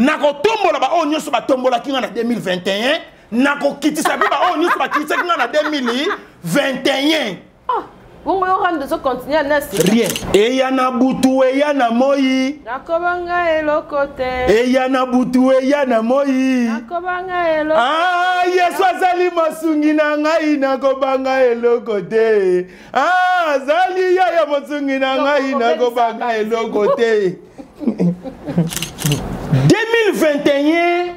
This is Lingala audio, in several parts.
Nakotombola baoyo nyonso batombolaki nga na 2021, nakokitisa mpe baoyo nyonso bakitisaki nga na 2021. Ah, bongo yo rando ozo continuer na sika. Rien. Eya na butu, eya na moi. Nakobanga eloko te. Eya na butu, eya na moi. Nakobanga eloko. Ah, Yesu azali mosungi na ngai, nakobanga eloko te. Ah, azali yaya mosungi na ngai, nakobanga eloko te. 2021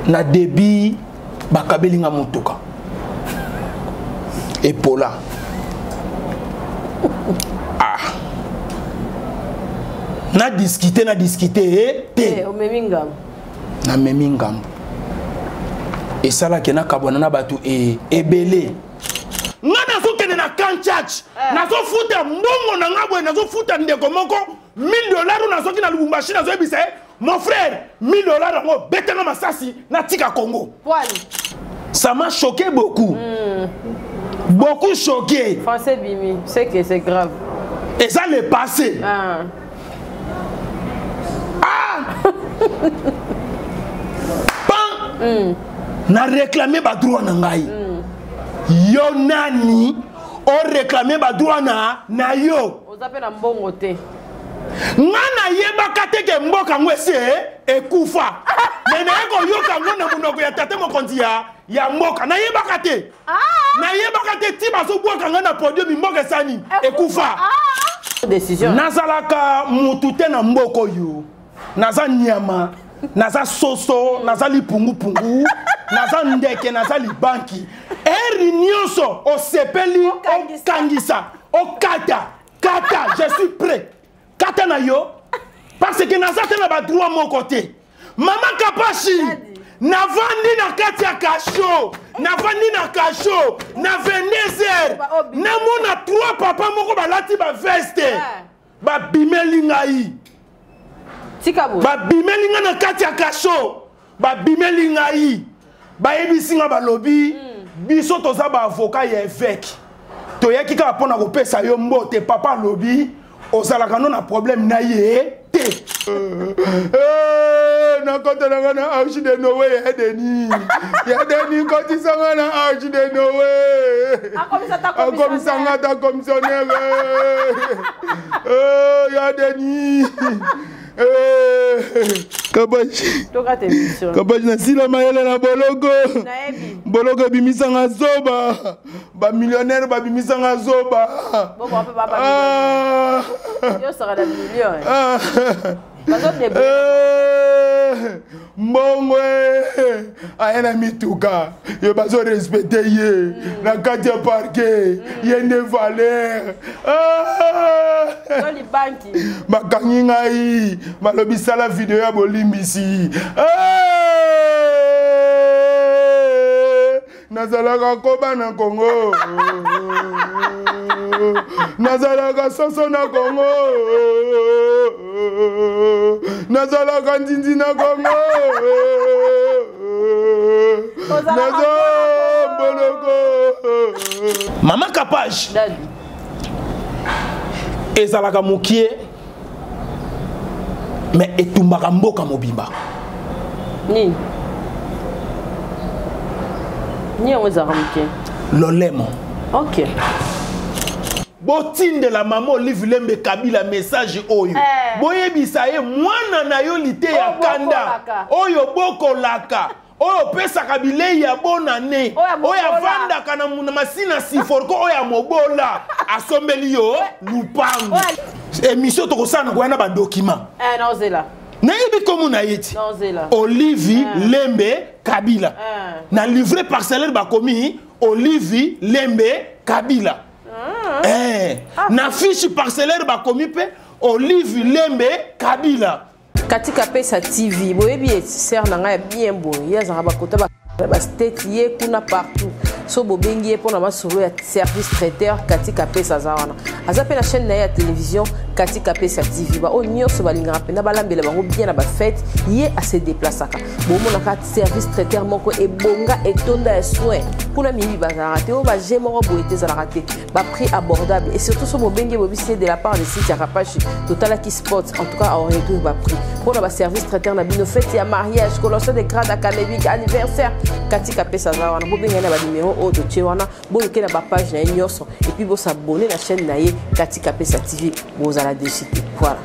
na début bakabeli nga motuka epola. Ah, na discute, na discute te. Eh, omemi ngambo. Namemi ngambo, esalaki nakabwana na bato e, ebele. Nga nazokende na camp church, eh. Nazofuta mbongo na nga boye, nazofuta ndeko moko 1000 dollars oyo nazwaki na Lubumbashi. Nazoyebisa ye: "Mon frère, 1000 dollars yango, betanga masasi, natika Congo." Ça m'a choqué beaucoup, beaucoup choqué. Français bimi, c'est que c'est grave. Eza le passé. Ah. Ah, pan na réclame badroit na ngai. Yo nani oréclame badroit na yo? Oza mpe na mbongo te. Nga nayebaka te ke mboka yango esi ekufa, me naye koyoka yango na monoko ya tata mokonzi ya mboka. Nayebaka te, nayebaka te ti bazobwaka ngai na podium, mboka esani ekufa. Décision. Nazalaka mutu te na mboka oyo. Naza nyama, naza soso, naza lipungupungu, naza ndeke, naza libanki. Eri nyonso osepeli, okangisa, okata kata, je suis prêt. Kata na yo, parce que naza te na badroit moko te. Mama Kapashi, navandi na kati ya cachot, navandi na cachot na 22 heures, namona trois papa moko balati baveste, babimeli ngai. Tika boye. Babimeli ngai na kati ya cachot, babimeli ngai, bayebisi ngai, balobi: "Biso toza baavocat ya évêque, toyaki kaka mpo na kopesa yo mbote. Papa alobi ozalaka no na problème na ye te." Nakotelanga na arche de Noé ya Denis, ya Denis, kotisanga na arche de Noé, akomisanga ta commissionnaire ya Denis. Kabashi, Kabashi, nasila mayele na boloko. Boloko ebimisanga zoba, bamillionnaire babimisanga zoba. Ah. Ah. Eh, mbongo aye na mituka, yo bazorespecte ye na kati ya parquet, ye nde valeur. Ah. Bakangi ngai, balobi sala video ya bolimbisi. Eh, nazalaka koba na Kongo, nazalaka soso na Kongo, nazalaka nzinzi na Kongo, naza boloko. Mama Kapage, ezalaka mokie, mais etumbaka mboka mobimba. Nini nini yango ezalaka moke? Lolemo. Ok. Botindela mama Olive Lembe Kabila message oyo. Eh. Boyebisa ye: mwana na yo lite ya kanda oyo bokolaka, oyo opesaka bilei ya bonane, oyo avandaka na masina siforko, oyo ya mobola, asombeli yo lupango. Émission tokosala na koya na badocument. Eh, Nayebi komo na ye ti Olive Lembe Kabila. Na livret parcellaire bakomi Olive Lembe Kabila. Eh, na fiche parcellaire bakomi mpe Olive Lembe Kabila. Katika Pesa TV, boyebi ye, sœur na ngai ya bien boye. Ye azalaka bakota bastate, ye kuna partout. So bobengi ye mpona masolo ya service traiteur, Katika Pesa aza wana. Aza mpe na chaîne na ye ya télévision, Katika Pesa TV. Baoyo nyonso balingaka mpenza balambela bango bien na bafête, ye ase déplaçaka. Bomonaka service traiteur moko ebonga, etonda ya soin. Kuna miyibi bazalaka te, oyo baje moko boye te ezalaka te, baprix abordable. Et surtout so bobengi, boyebisi ye de la part de Cynthia Kapashi, totalaki spot, en tout cas aoréduire baprix mpona baservice traiteur na bino, fête ya mariage, collation de grade académique, anniversaire. Kati Kapesa aza wana. Bobengai na banimero oyo totie wana, boluke na bapage na ye nyonso, et puis bosabonner na chaîne na ye, Kati Kapesa TV. Bozala déçus te. Voilà.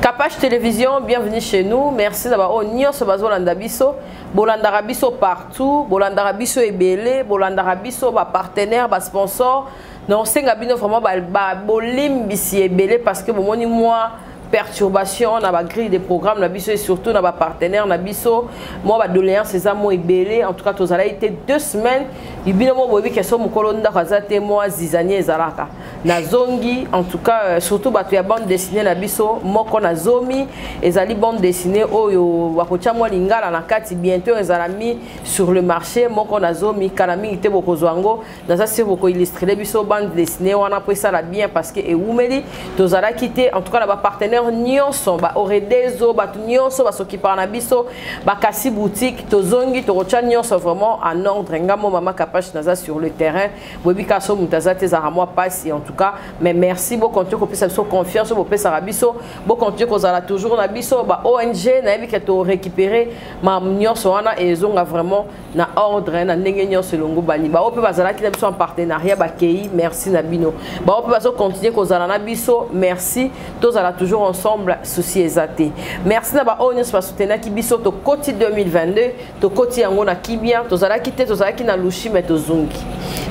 Capage Télévision, bienvenue chez nous. Merci d'avoir oh nyonso bazolanda biso. Bolandaka biso partout, bolandaka biso ebele, bolandaka biso ba partenaire, ba sponsor. Donc senga bino vraiment ba bolimbisi ebele parce que bomoni moi perturbation na ba grille de programme na biso et surtout na ba partenaire na biso. Moi ba doléance eza mo ebele. En tout cas tozala été 2 semaines bino mo boyebi ke so mokolo ndako aza te, mwa zizanie ezalaka. Nazongi. En tout cas surtout bato ya bande dessinée na biso moko na zomi, ezali bande dessinée oyo bakotia mwa lingala na kati. Bientôt ezala mis sur le marché. Moko na zomi, kala mingi te bokozwa yango. Naza sûr bokoillustrer biso bande dessinée wana po esala bien, parce que ewumeli tozalaki te. En tout cas na bapartenaire nyonso, baoredezo, bato nyonso basokipaka na biso, bakasi boutique, tozongi, tokotia nyonso vraiment en ordre. Nga mo mama Kapache naza sur le terrain. Boyebi kaka so moto aza te, ezalaka mwa pasi en tout cas. Mais merci, bocontinue kopesa biso confiance oyo bopesaka biso, bocontinue kozala toujours na biso. Ba ONG, nayebi ke torécupérer ma nyonso wana, ezonga vraiment na ordre na ndenge nyonso elongo bani. Bao mpe bazalaki na biso en partenariat bakei, merci na bino. Bao mpe bazocontinue kozala na biso, merci. Tozala toujours ensemble, souci eza te. Merci na baoyo nyonso basoutenaki biso. Tokoti 2022, tokoti yango na kimia. Tozalaki te, tozalaki na lushi, mais tozongi.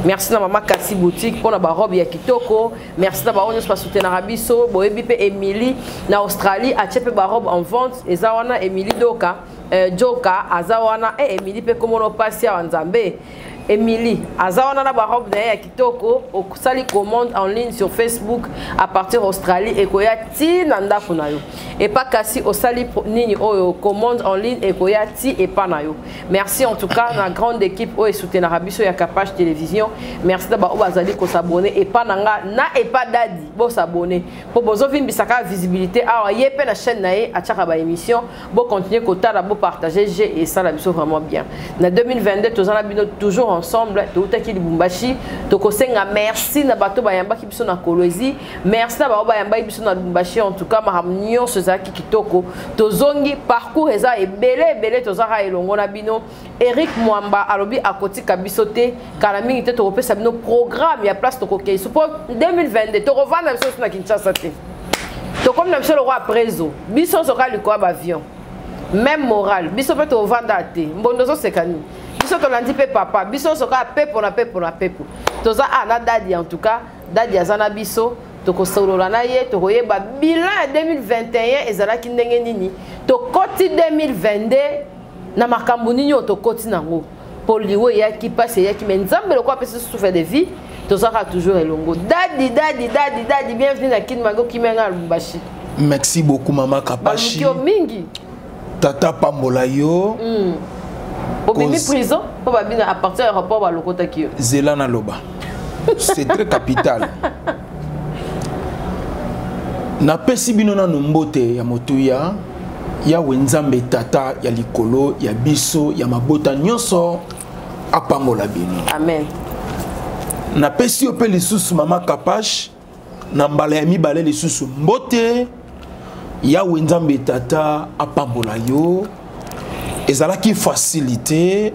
Merci na mama Kasi Boutique mpona barobe ya kitoko. Merci na baoyo nyonso basoutenaka biso. Boyebi mpe Émilie na Australie atie mpe barobe en vente, eza wana. Émilie Doka, Joka aza wana. Émilie mpe komona opasi awa Nzambe. Émilie aza wana na barobe na ye ya kitoko. Osali commande en ligne sur Facebook à partir Australie, ekoya ti na ndako na yo. Epa kasi osali nini oyo commande en ligne, ekoya ti epa na yo. Merci en tout cas na grande équipe oyo esoutenaka biso ya Capage Télévision. Merci na baoyo bazali kosabonner epa na nga na epa Dadi. Bosabonner mpo bozovimbisaka visibilité awa. Ye mpe na chaîne na ye atiaka baémission. Bocontinue kotala, bopartage g, esala biso vraiment bien. Na 2022 toza na bino toujours ensemble. Toutaki Lubumbashi, tokosenga merci na bato bayambaki biso na Kolwezi, merci na bao bayambaki biso na Lubumbashi. En tout cas makambo nyonso ezalaki kitoko. Tozongi, parcours eza ebele ebele, tozaka elongo na bino. Eric Mwamba alobi akotika biso te. Kala mingi te tokopesa bino programme ya place tokokei so, mpo 2022 tokovanda biso so na Kinshasa te. Tokomi na biso lokwa preso, biso nyonso kaka likolo ya baavion, même moral. Biso mpe tovanda te. Mbondo ozoseka nini? Biso tolandi mpe papa, biso nyonso kaka pepo na pepo na pepo. Toza a na Dadi. En tout cas Dadi aza na biso, tokosolola na ye, tokoyeba bilan ya 2021 ezalaki ndenge nini, tokoti 2022 na makambo nini oyo tokoti nango, mpo liwo eyaki, mpasi eyaki, mais Nzambe lokola apesi souffle de vie, tozalaka toujours elongo. Dadi, Dadi, Dadi, Dadi, bienvenue na Kini Mango Kimenga ya Lubumbashi. Merci beaucoup, mama Kapashi. Baluki yo mingi. Tata pambola yo. Obimi prison mpo babina à partir ya aéroport balokotaki yo. Zela na loba, c'est très capital. Napesi bino nanu mbote ya motuya. Yawe Nzambe Tata ya likolo, ya biso, ya mabota nyonso, apambola bino. Amen. Napesi yo mpe lisusu, mama Kapash, na mbala ya mibale lisusu mbote. Yawe Nzambe Tata apambola yo. Ezalaki facilité,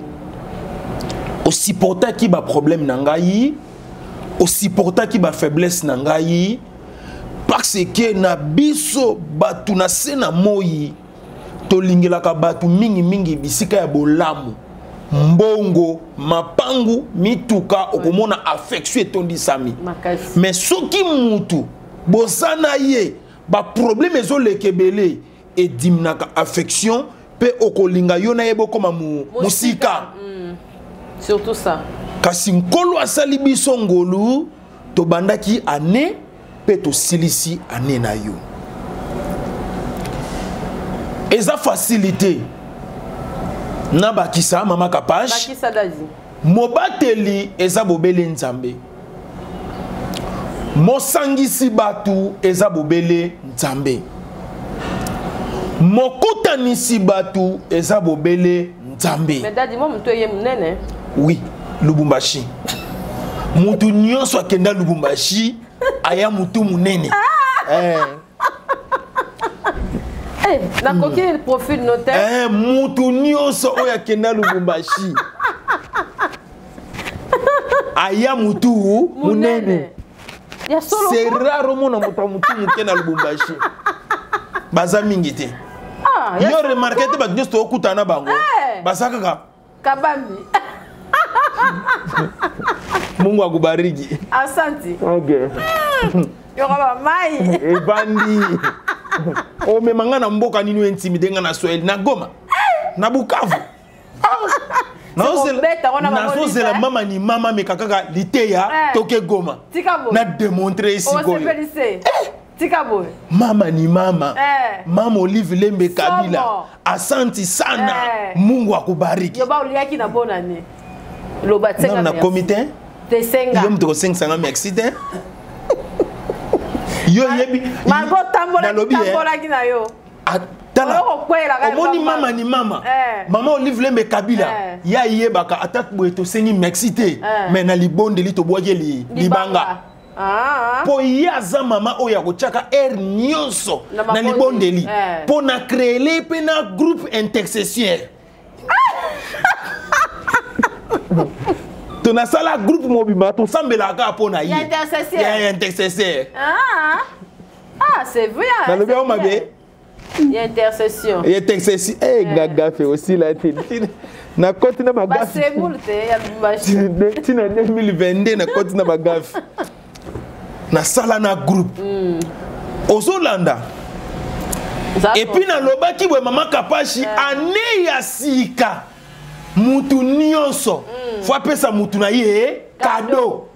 osupportaki baproblème na ngai, osupportaki bafaiblesse na ngai, parce que na biso bato na se na moi tolingelaka bato mingimingi bisika ya bolamu, mbongo, mapangu, mituka, okomona affection etondisami. Makasi. Mais soki mutu boza na ye, baproblème ezoleka ebele, edimnaka affection mpe okolinga yo na ye bokóma mosika. Surtout ça. Kasi Nkolo asali biso ngolu, tobandaki année mpe tosilisi année na yo. Eza facilité. Nabakisa mama Kapash. Bakisa dadi. Mobateli eza bobele Nzambe. Mosangisi batu eza bobele Nzambe. Mokutanisi batu eza bobele Nzambe. Mais dadi moi mutu ye munene. Oui, Lubumbashi. Mutu nyonso akenda Lubumbashi aya mutu munene. Ah. Eh. Eh, nakoki profil note. Eh, mutu nyonso oyo akenda Lubumbashi. Aya mutu munene. Ya solo. C'est rare omona moto ya mutu moke na Lubumbashi. Baza mingi te. Ah, yo remarque te bato nyonso tokutana na bango. Eh. Baza kaka kabambi. Mungu akubariki. Asante. Okay. Yoka ba mai. Ebandi. Omema nga na mboka nini intimide nga na Swahili na Goma. Na Bukavu. Nazozela mama ni mama meka kaka liteya toke Goma. Na démontrer sikoyo. Tika boye. Mama ni mama. Mama Olive Lembe Kabila. Asanti sana. Mungu akubariki. Yoba oliaki na bonne année. Loba tsenga. Na comité. Te senga. Yo mto senga sanga merci te. Yo yebi. Margo tambola tambola ki na yo. Tala. Omoni mama ni mama. Mama Olive Lembe Kabila. Ya yebaka ata boye to sengi merci te. Mais na libondeli to bwaki li libanga. Ah. Po ye aza mama oyo akotiaka air nyonso na libondeli po na créer pe na groupe intercession. To nasala groupe mobimba tosambelaka kaka mpo na ye. Ya intercesseur. Ah, ah c'est vrai. Nalobi yango mabe. Ya intercession. Ya intercession. Eh nga gafe aussi la te. Na koti na bagafe. Basemoule te ya Lubumbashi. Tina 2022 na koti na bagafe. Na sala na groupe. Ozolanda. Et puis na lobaki boye mama Kapashi année ya sika. Mutu nyonso. Faut apesa mutu na ye cadeau.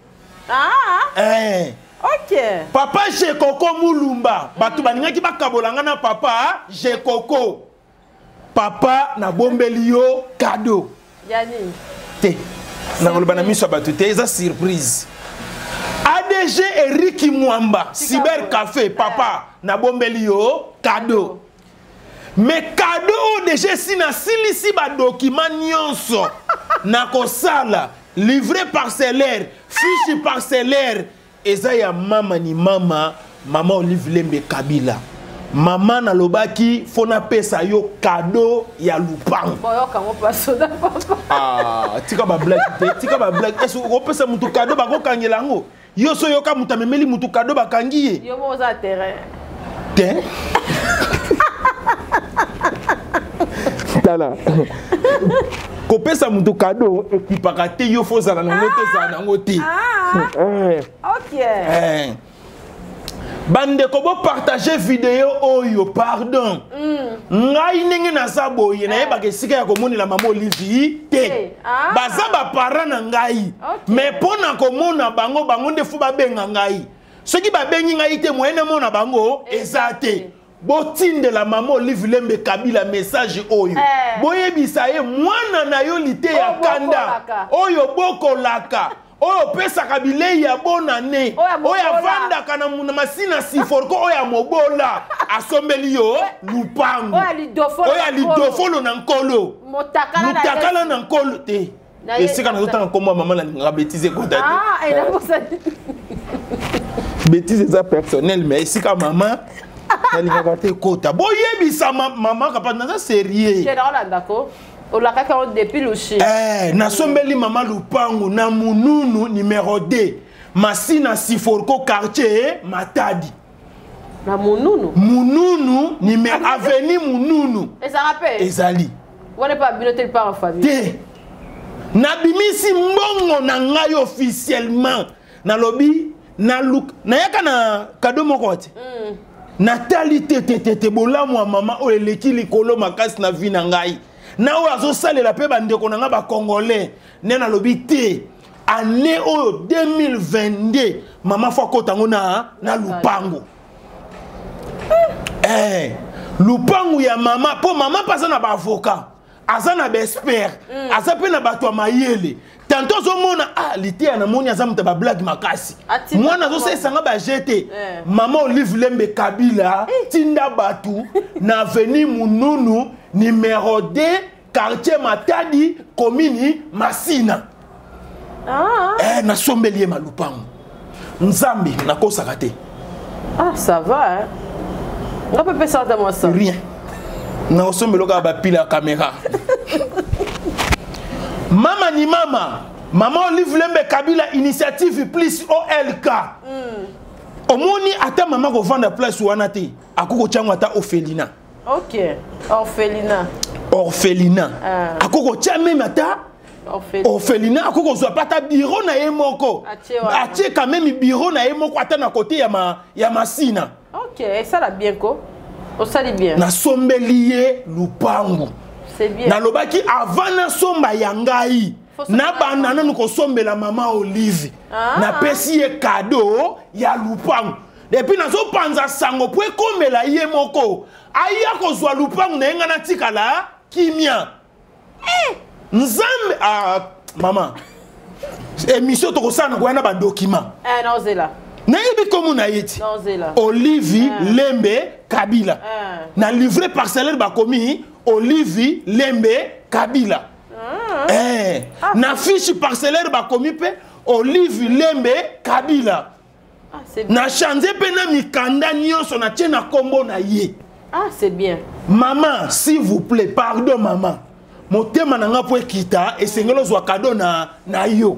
Ah. Eh. Ok. Papa Jekoko Mulumba, bato balingaki bakabola nga na papa Jekoko. Papa na bombeli yo cadeau. Yani. Te. Nakoloba na miso ya bato te, eza surprise. ADG Eric Mwamba, Cyber Café, papa na bombeli yo cadeau. Mais cadeau oyo déjà esi nasilisi ba document nyonso na kosala livret parcellaire, fiche parcellaire eza ya mama ni mama, mama Olive Lembe Kabila. Mama nalobaki fo napesa yo cadeau ya lupango. Boyoka ngo pasoda papa. Ah, tika ba blague te, tika ba blague. Est-ce que opesa mutu cadeau bakokangela yango? Yo so yoka mutu amemeli mutu cadeau bakangi ye. Yo mo oza terrain. Te. Tala. Kopesa mutu cadeau ekipaka te, yo fo ozala nango te, ozala nango te. Ah. Ok. Bandeko bo partager vidéo oyo, pardon. Ngai ndenge naza boye, nayebaka esika ya komonela mama Olivier te. Baza ba parents na ngai. Mais mpo na komona bango, bango nde fo babenga ngai. Soki babengi ngai te, moyen namona bango eza te. Botindela mama Olive Lembe Kabila message oyo. Boyebisa ye mwana na yo lite ya kanda. Oyo bokolaka. Oyo pesaka bilei ya bonane. Oyo avandaka na masina siforko oyo ya mobola. Asombeli yo lupango. Oyo alidofolo na nkolo. Mutakala na nkolo te. Esika nazotanga nkombo ya mama nalingaka bêtise ekota te. Bêtise eza personnel, mais esika mama nalingaka te ekota. Boyebisa mama kapa naza sérieux. Olakaki yango depuis Lushi. Nasombeli mama lupango na Mununu numéro 2. Masina Siforco quartier Matadi. Na Mununu? Mununu numéro avenue Mununu. Ezala pe? Ezali. Wana pa bino te pa en famille. Te. Nabimisi mbongo na ngai officiellement. Nalobi na look nayaka na cadeau moko te. Natali te te te te bolamu ya mama oyo eleki likolo makasi na vie na ngai. Na oyo azosalela pe bandeko na ngai ba Congolais. Nde nalobi te. Année oyo 2022, mama faut akota yango na lupango. Eh, lupango ya mama, mpo mama mpe aza na baavocat, aza na baexpert, aza mpe na bato ya mayele. Tanto ozomona, ah, liteya namoni aza moto ya bablague makasi. Atinda. Mwana azosalisanga baje te. Mama Olive Lembe Kabila, tinda bato na avenue Mununu numéro 2, quartier Matadi, commune Masina. Eh, nasombeli ye malupango. Nzambe, nakosaka te. Ah, ça va, hein? Nga mpe pesa ata mwasa. Rien, nakosombela kaka bapile ya caméra. Mama ni mama, mama Olive Lembe Kabila, initiative plus OLK. Omoni, ata mama kovanda place wana te, akoki kotyango ata orphelinat. Ok, orphelinat. Orphelinat. Ah. Akoki kotya même ata orphelinat. Orphelinat. Akoki kozwa mpe ata bureau na ye moko. Atie wana. Atie quand même bureau na ye moko ata na kote ya Masina. Ok, esala bien ko, osali bien. Nasombeli ye lupangu. C'est bien. Nalobaki avant nasomba ya ngai, Faut somba. nabanda nanu kosombela mama Olive. Napesi ye cadeau ya lupangu, et puis nazopanza sango po ekomela ye moko, aya kozwa lupangu na ye, ngai natikala kimia. Nzambe, ah, mama, émission tokosala na koya na badocument. Eh, naozela. Nayebi komo na ye ti. Naozela. Olive Lembe Kabila. Na livret parcellaire bakomi Olive Lembe Kabila. Eh, na fiche parcellaire bakomi mpe Olive Lembe Kabila. Ah, c'est bien. Na change mpe na mikanda nyonso, natie na nkombo na ye. Ah, c'est bien. Mama, s'il vous plaît, pardon mama, motema na nga mpo ekita, esengeli ozwa cadeau na yo.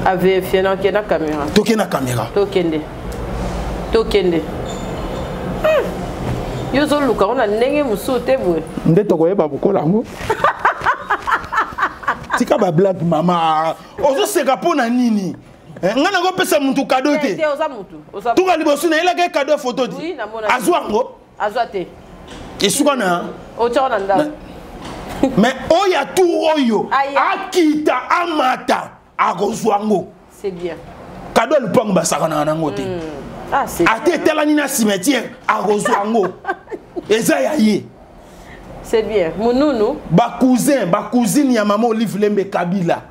Avérifier na okende na caméra. Toke na caméra. Tokende, tokende. Yo ozoluka ngo na ndenge mosusu te boye. Nde tokoyeba kokola yango. Tika bablague, mama. Ozoseka mpo na nini? Eh, ngai nakopesa mutu cadeau te. Te, oza mutu, oza. Tuka liboso nayelaka ye cadeau ya photo ti. Oui, namona. Azwa yango. Azwa te. Esuka na otiako na ndako. Mais oyo ya tour oyo, Aya. akita amata, akozwa yango. C'est bien. Cadeau ya lupango basakanaka nango te. Ah, c'est Ate etalani na cimetière, akozwa yango, eza ya ye. C'est bien, Mununu. Bacousin, bacousine ya mama Olive Lembe Kabila,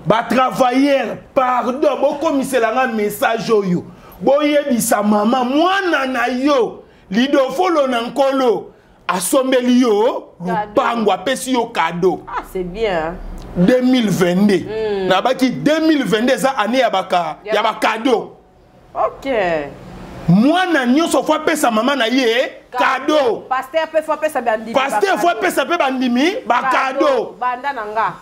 batravailleur, pardon, bokomiselanga message oyo, boyebisa mama mwana na yo lidofolo na nkolo asombeli yo lupango, apesi yo cadeau. Ah, c'est bien, hein? 2022, nabaki 2022 eza année ya baka ya bacadeau. Mwana nyonso faut apesa mama na ye cadeau. Pasteur mpe faut apesa bandimi. Pasteur faut apesa mpe bandimi bacadeau. Banda na nga.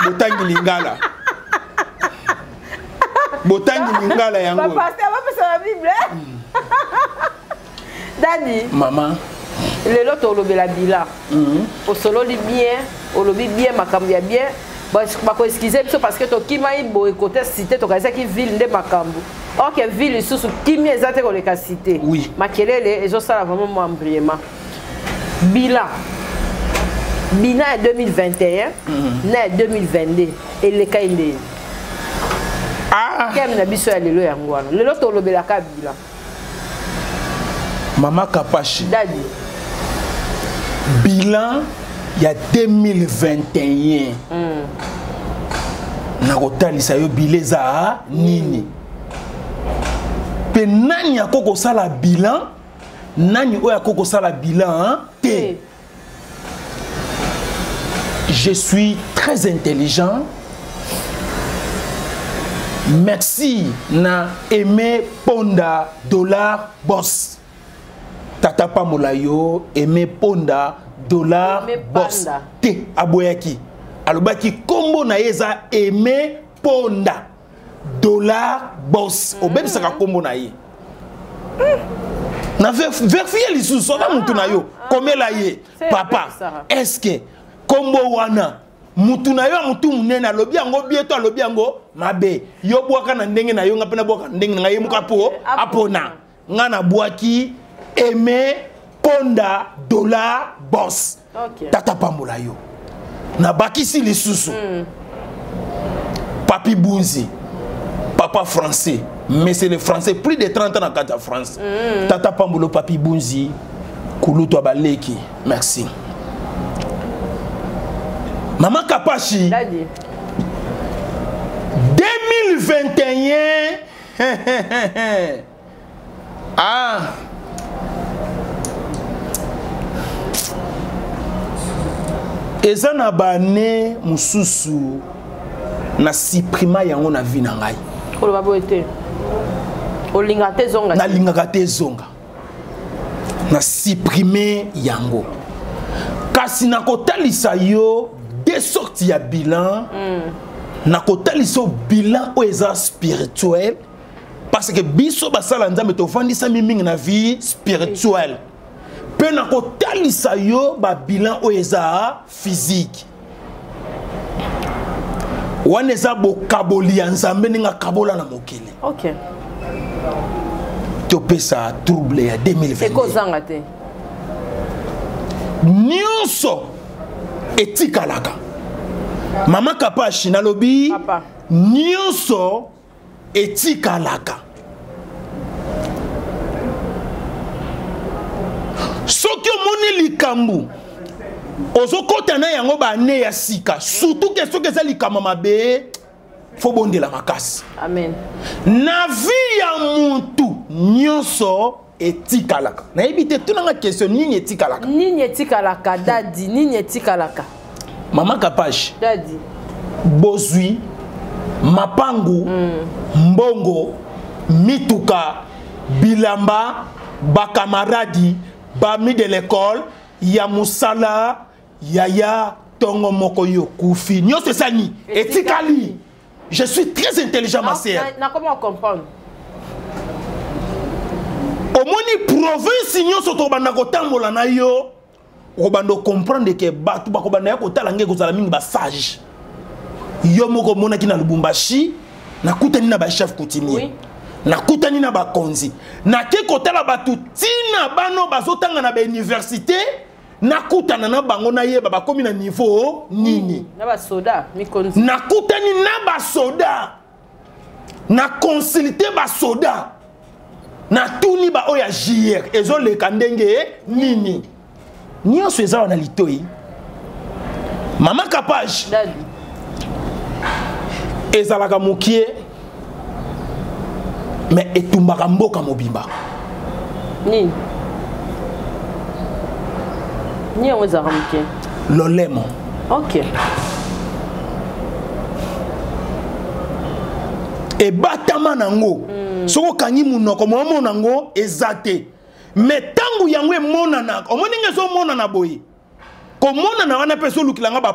Botangi lingala, botangi lingala yango. Bapasteur bapesa ba Bible. Dadi. Mama. Lelo tolobela bilan. Osololi bien, olobi bien makambo ya bien. Bakoexcuser biso parce que tokimai boye kote cité, tokanisaki ville nde makambo. Or que ville lisusu kimia eza te koleka cité. Makelele ezosala vraiment mwa embruyement. Bilan ya 2021 na ya 2022 elekai ndeni? Ah. Thème na biso ya lelo yango wana. Lelo tolobelaka bilan. Mama Kapashi. Dadi. Bilan ya 2021, nakotalisa yo bilan eza nini mpe nani akoki kosala bilan, nani oyo akoki kosala bilan te. Je suis très intelligent, merci na Aimé Ponda Dollar Boss. Tata pambola yo, Aimé Ponda Dollar. Aimé Boss. Panda. Te, aboyaki, alobaki nkombo na ye eza Aimé Ponda Dollar Boss. Obebisaka nkombo na ye na vérifier lisusu. Aza mutu na yo, komela ye. C'est papa. Sarah. Est ce que nkombo wana mutu na yo ya mutu monene alobi yango bien to alobi yango mabe? Yo bwaka na ndenge na yo, nga mpe nabwaka na ndenge na ngai. Ye moko apo apona. Nga nabwaki Aimé. Konda Dollar Boss. Okay. Tata pambola yo. Nabakisi lisusu. Papi Bunzi, papa français, mais c'est le français plus de 30 ans na kati ya France. Tata pambolo Papi Bunzi, kulutu abaleki. Merci. Maman Kapashi. Daddy. 2021. Ah. Eza na bane mosusu na supprima yango na vie na ngai. Oloba boye te. Olingaka te zonga. Nalingaka te zonga. Na supprimer yango. Kasi nakotalisa yo deux sortes ya bilan. Nakotalisa yo bilan oyo eza spirituel. Parce que biso basala nzambe tofandisami mingi na vie spirituelle. Pe nakotalisa yo ba bilan oyo eza physique. Wana eza bokaboli ya nzambe ndenge akabola na mokili. Ok. Topesa trouble ya 2022. Ekozanga te. Nyonso etikalaka. Mama Kapashi nalobi Papa. Nyonso etikalaka. Soki omoni likambo ozokota na yango ba année ya sika, surtout que soki eza likambo mabe, faut bondela makasi. Amen. Na vie ya mutu nyonso etikalaka. Nayebi te, tunanga question, nini etikalaka? Nini etikalaka, Daddy? Nini etikalaka? Mama Kapash. Daddy. Bozwi, mapangu, mbongo, mituka, bilamba, bakamaradi, bami de l'école, ya musala, yaya, tongo moko yo kufi. Nyonso esani, etikali. Je suis très intelligent, ma sœur. Na comment comprendre? Omoni province nyonso tobanda kotambola na yo, okobanda comprendre que bato bakobanda ya kotala nge kozala mingi ba sage. Yo moko omonaki na Lubumbashi, nakutani na ba chef coutumier. Oui. Nakutani na bakonzi. Nake kotala bato tina bano bazotanga na ba université, nakutana na bango nayeba bakomi na niveau nini. Na basoda mikonzi. Nakutani na basoda. Na consulter basoda. Natuni ba oyo ya JR ezoleka ndenge nini. Nyonso eza wana litoi. Mama Kapage. Daddy. Ezalaka mokie, mais etumbaka mboka mobimba. Nini? Nini yango ezalaka mokie? Lolemo. Ok. Ebatama nango. Soko kangi munoko, momo nango eza te. Mais tangu yango emonana, omoni nge ezomonana boye. Komonana wana pe ezolukilanga ba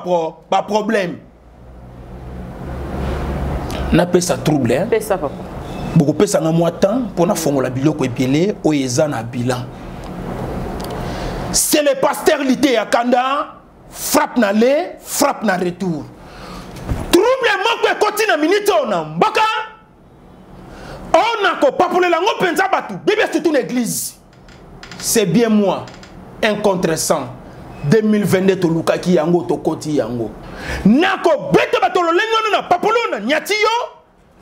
ba problème. Napesa trouble, hein? Pesa papa. Bokopesa nga mwa temps mpo nafongola biloko ebele oyo eza na bilan. C'est le pasteur Lité ya Kanda, frappe na le, frappe na retour. Trouble moko ekoti na minute oyo na mboka. On a kopapolela ngo mpenza bato, bebe surtout na église. C'est bien moi, un contre 100. 2022 tolukaki yango, tokoti yango. Nakobeta bato lolenge wana na papolo na nyati yo,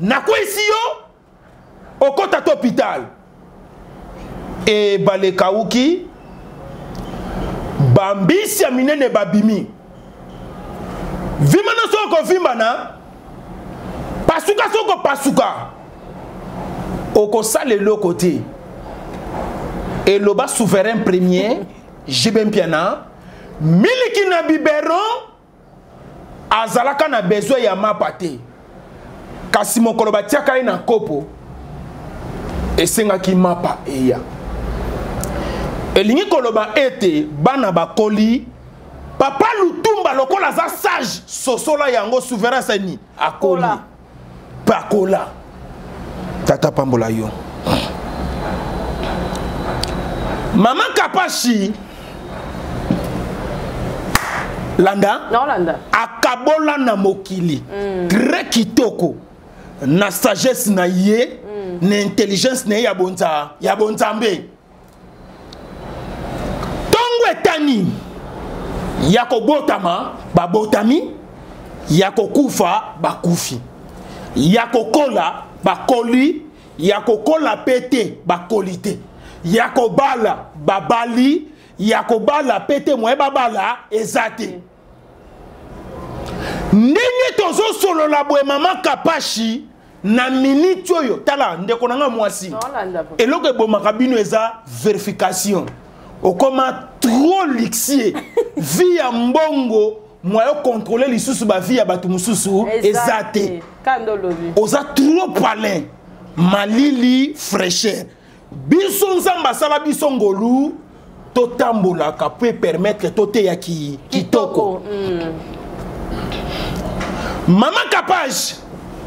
nakwesi yo, okota to hôpital. E balekauki, bambisi ya minene babimi. Vimana soko vimbana, pasuka soko pasuka. Okosala eloko te. Eloba souverain premier, JB Mpiana, miliki na biberon, azalaka na besoin ya mapa te. Kasi mokolo batiaka ye na kopo, esengaki mapa eya. Elingi koloba ete bana bakoli, papa Lutumba lokola aza sage, sosola yango souverain sani akoli. Pakola. Tata pambola yo. Maman Kapashi landa? Non, landa. Akabola na mokili. Très kitoko. Na sagesse na ye, na intelligence na ye ya bonza, ya bonzambe. Etani ya kobotama, babotami, ya kokufa, bakufi, ya kokola, bakoli, ya kokola pe te, bakoli te, ya kobala, babali, ya kobala pe te, moye babala eza te. Ndenge tozosolola boye, mama Kapashi, na miniti oyo, tala ndeko na nga mwasi, eloko ebomaka bino eza verification. Okoma trop luxueux, vie ya mbongo, moyo contrôler lisusu ba vie ya bato mosusu eza te. Oza trop palin, malili, fraîcheur. Biso Nzambe asala biso ngolu, totambolaka po permettre toteya kitoko. Mama Kapage,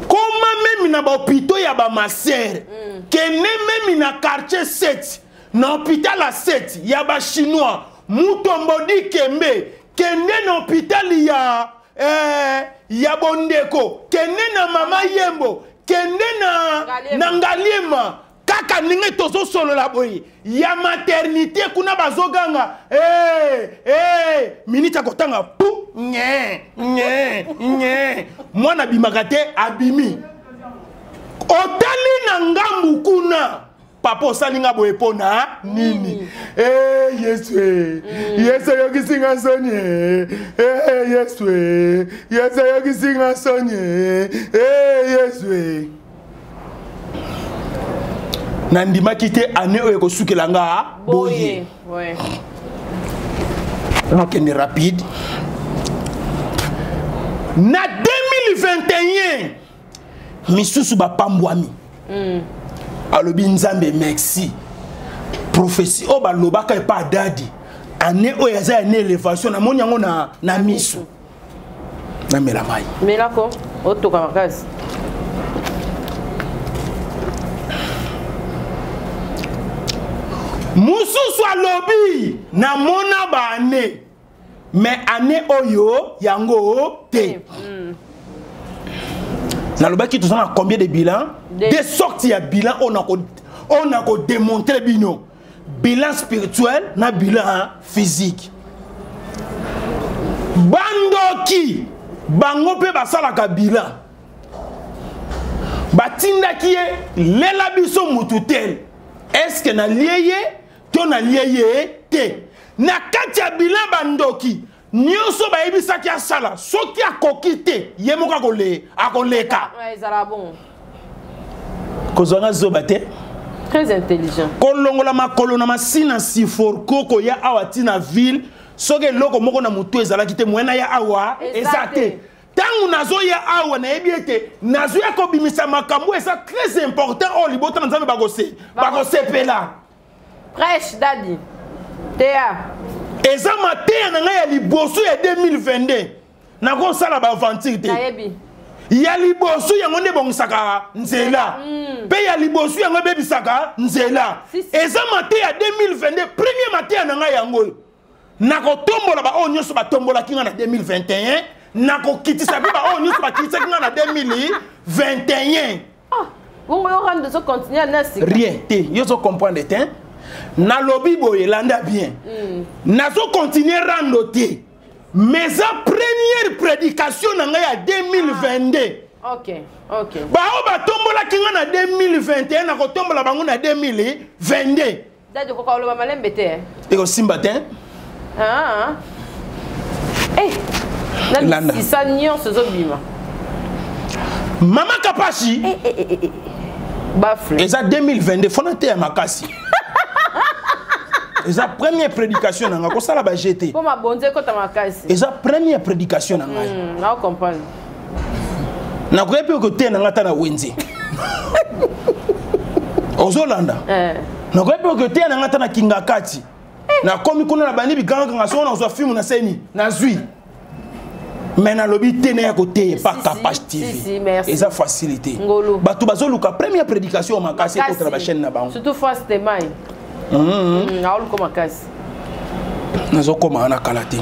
koma memi na bahôpitaux ya bamasere, kende memi na quartier 7, na hôpital ya 7 ya bachinois, Mutombo Dikembe, kende na hôpital ya Bondeko, kende na Mama Yembo, kende na Ngaliema. Kaka ndenge tozosolola boye ya maternité kuna bazoganga, hey, hey, minute akotanga pu nye nye nye, mwana abimaka te, abimi. Otali na ngambu kuna, papa osali nga boye mpo na nini? Eh, Yesu, Yesu ayokisi nga soni. Eh, Yesu, Yesu ayokisi nga soni. Eh, Yesu, nandimaki te année oyo ekosukela nga boye. Nakende rapide na 2021, misusu bapambwami. Alobi Nzambe merci, prophétie oyo balobaka epa adadi, année oyo eza ya élévation, namoni yango na miso. Namela mai. Melako, otoka makasi. Mosusu alobi namona baane, mais année oyo yango te. Nalobaki toza na combien de bilan? Deux sortes ya bilan oyo na kodémontre bino: bilan spirituel na bilan physique. Bandoki bango mpe basalaka bilan. Batindaki ye lela biso mutu tel, est-ce nalie ye to nalie ye te? Na kati ya bilan, bandoki nyonso bayebisaki asala, soki akoki te, ye moko akoleka. Kozwanga zoba te. Très intelligent. Kolongola makolo na masina siforco, koya awa ntina ville, soki eloko moko na motu ezalaki te, moyen ya awa eza te. Ntango nazoya awa, nayebi ete nazoya kobimisa makambo eza très important oyo libota na Nzambe bakosepela. Prêche, daddy, teya. Eza mateya na ngai ya liboso ya 2022. Nakosala baaventure te. Ya liboso yango nde ebongisaka nzela, mpe ya liboso yango ebebisaka nzela. Eza mateya 2022, premier mateya na ngai yango oyo. Nakotombola baoyo nyonso batombolaki ngai na 2021, nakokitisa mpe baoyo nyonso bakitisaki ngai na 2021. Bongo yo rando ozocontinue na sika? Rien te, yo ozocomprendre te. Nalobi boye, landa bien. Nazocontinue rando te, mais eza première prédication na ngai ya 2022. Ah, ok. Bao batombolaki ngai na 2021, nakotombola bango na 2022. Daddy, okoka oloba malembe te. Ekosimba te. Ah. Eh, na misisa nyonso ezobima. Mama Kapashi, eh, eh, eh, eh. Bafle. Eza 2022, fona te ya makasi. Eza première prédication na nga, kosala ba gt. Mpo mabonzo ekota makasi. Eza première prédication na ngai. Nao comprendre. Nakoki mpe koteya na ngai ata na wenze. Ozolanda? Nakoki mpe koteya na ngai ata na kinga kati. Nakomi kuna na bandi bikangakanga, songo nazwa filme na seni nazwi, mais nalobi te na ya koteya pa Kapash TV. Eza facilité. Bato bazoluka première prédication makasi ekotala bachaîne na bango. Surtout France Temai aoluka makasi. Nazokoma wana kala te.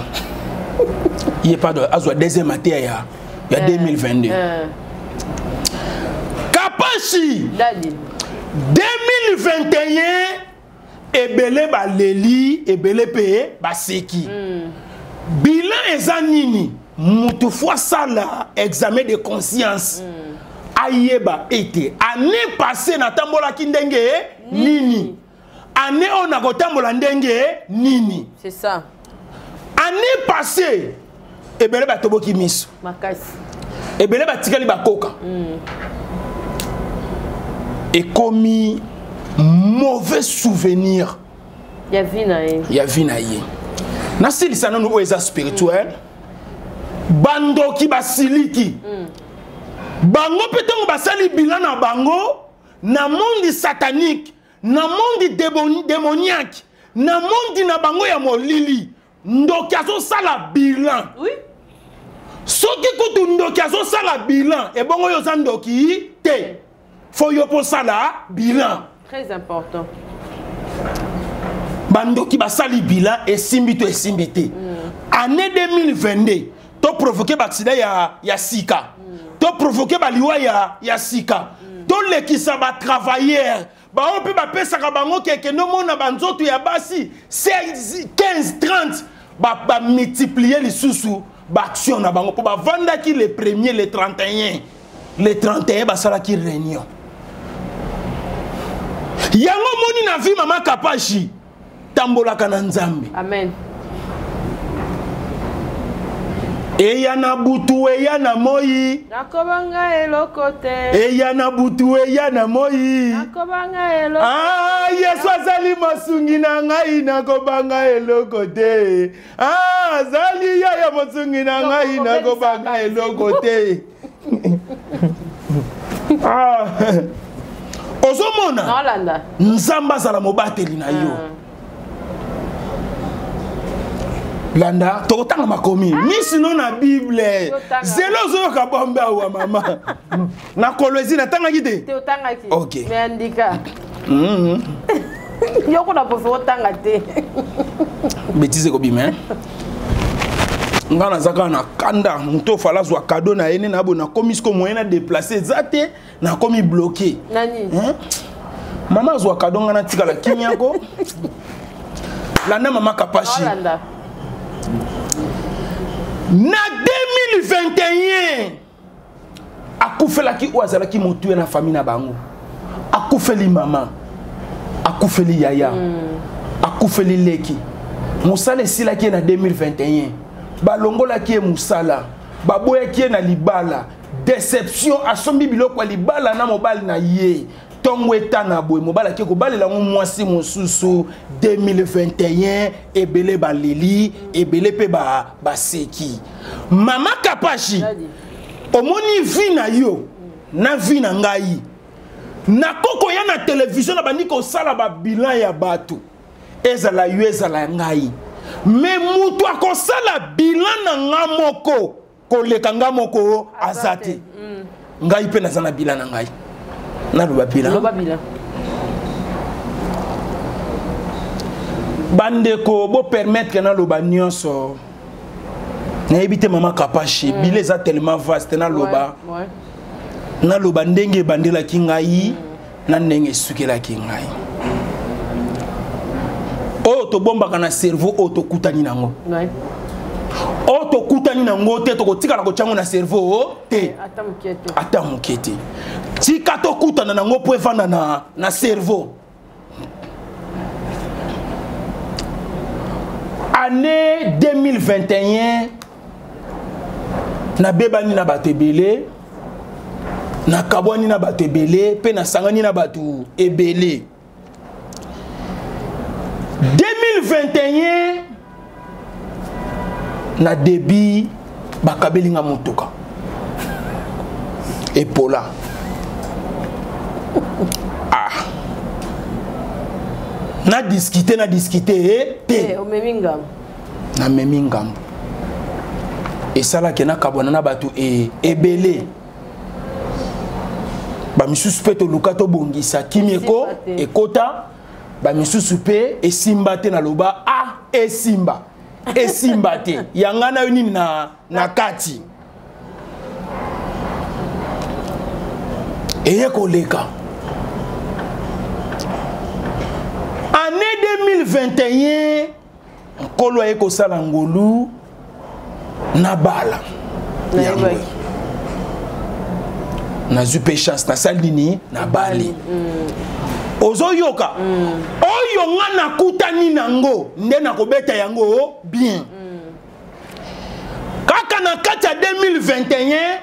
Ye pa azwa deuxième mateya ya 2022. Kapashi, Daddy. 2021. Ebele baleli, ebele mpe baseki. Bilan eza nini? Mutu fo asala examen de conscience. Ayeba ete année passée natambolaki ndenge nini, année oyo nakotambola ndenge nini. C'est ça. Année passée, ebele batoboki miso makasi, ebele batikali bakoka. Ekomi mauvais souvenir ya vie na ye. Ya vie na ye. Nasilisa nanu oyo eza spirituel. Bandoki basiliki. Bango mpe ntango basali bilan na bango na monde satanique, na monde démoniaque, na monde na bango ya molili, ndoki azosala bilan. Soki kutu ndoki azosala bilan, ebongo oyo oza ndoki te, fo yo mpo osala bilan. Très important. Bandoki basali bilan, esimbi to esimbi te. Année 2022, toprovoke baaccident ya sika, toprovoke baliwa ya sika, tolekisa batravailleur baoyo mpe bapesaka bango keke ndomona banzoto ya basi 16, 15, 30, bamultiplie lisusu baaction na bango, mpo bavandaki le premier, le 31, le 31 basalaki réunion yango. Omoni na vie, mama Kapashi, tambolaka na Nzambe. Amen. Eya na butu, eya na moi, nakobanga eloko te. Eya na butu, eya na moi, nakobanga eloko. Ah, Yesu azali mosungi na ngai, nakobanga eloko te. Ah, azali yaya mosungi na ngai, nakobanga eloko te. Ah. Ozomona? Naolanda. Nzambe azala mobateli na yo. Landa, tokotanga makomi misino na Bible. Totanga. Zelo ozoyoka bombe awa, mama, na Kolwezi natangaki te. Te, otangaki. Ok. Mais andika yo kuna pofe otanga te. Bétise ekobima, hein? Nga naza kaka na kanda. Moto ofala azwa kado na ye nde na boye. Nakomi siko moyen na déplace eza te, nakomi bloqué. Nani? Hein? Mama azwa kado, nga natikala kimiako. Landa, mama Kapashi. Naolanda. Na 2021, akufelaki oyo azalaki motuya na famille na bango. Akufeli mama, akufeli yaya, akufeli leki. Mosala esilaki ye na 2021, balongolaki ye mosala, baboyaki ye na libala, déception. Asombi biloko ya libala na mobali na ye, ntongo etana boye, mobali ake kobalela yango mwasi mosusu. 2021, ebele baleli, ebele mpe baseki. Mama Kapashi, Daddy. Omoni vie na yo na vie na ngai, nakokoya na televizio na bandi kosala babilan ya bato, ezala yo, ezala ya ngai, me mutu akosala bilan na nga moko koleka nga moko aza te. Ngai mpe naza na bilan na ngai, naloba bilan. Loba bilan. Bandeko, bopermettre naloba nyonso nayebi te. Mama Kapashi, bilan eza tellement vaste, naloba naloba ndenge ebandelaki ngai na ndenge esukelaki ngai. Oyo tobombaka na cerveau, oyo tokutani nango, oyo tokutani nango te, tokotikala kotyango na cerveau te. Ata moke te. Ata moke te. Tika tokutana nango mpo evanda na cerveau. Année 2021, nabebani na bato ebele, nakabwani na bato ebele, mpe nasangani na bato ebele. 2021 na début, bakabeli nga motuka epola. Ah, na discute, na discute te. Eh, omemi ngambo. Namemi ngambo, esalaki nakabwana na bato ebele. Bamisusu mpe toluka tobongisa kimi eko Esimba te. Ekota bamisusu mpe esimba te. Naloba a esimba, esimba te, yanga na yo nini na kati eye koleka. Année 2021, Nkolo aye kosala ngolu na bala yango. Nazwi mpe chance, nasali nini? Nabali. Ozoyoka? Oyo nga nakutani nango nde nakobeta yango bien. Kaka na kati ya 2021,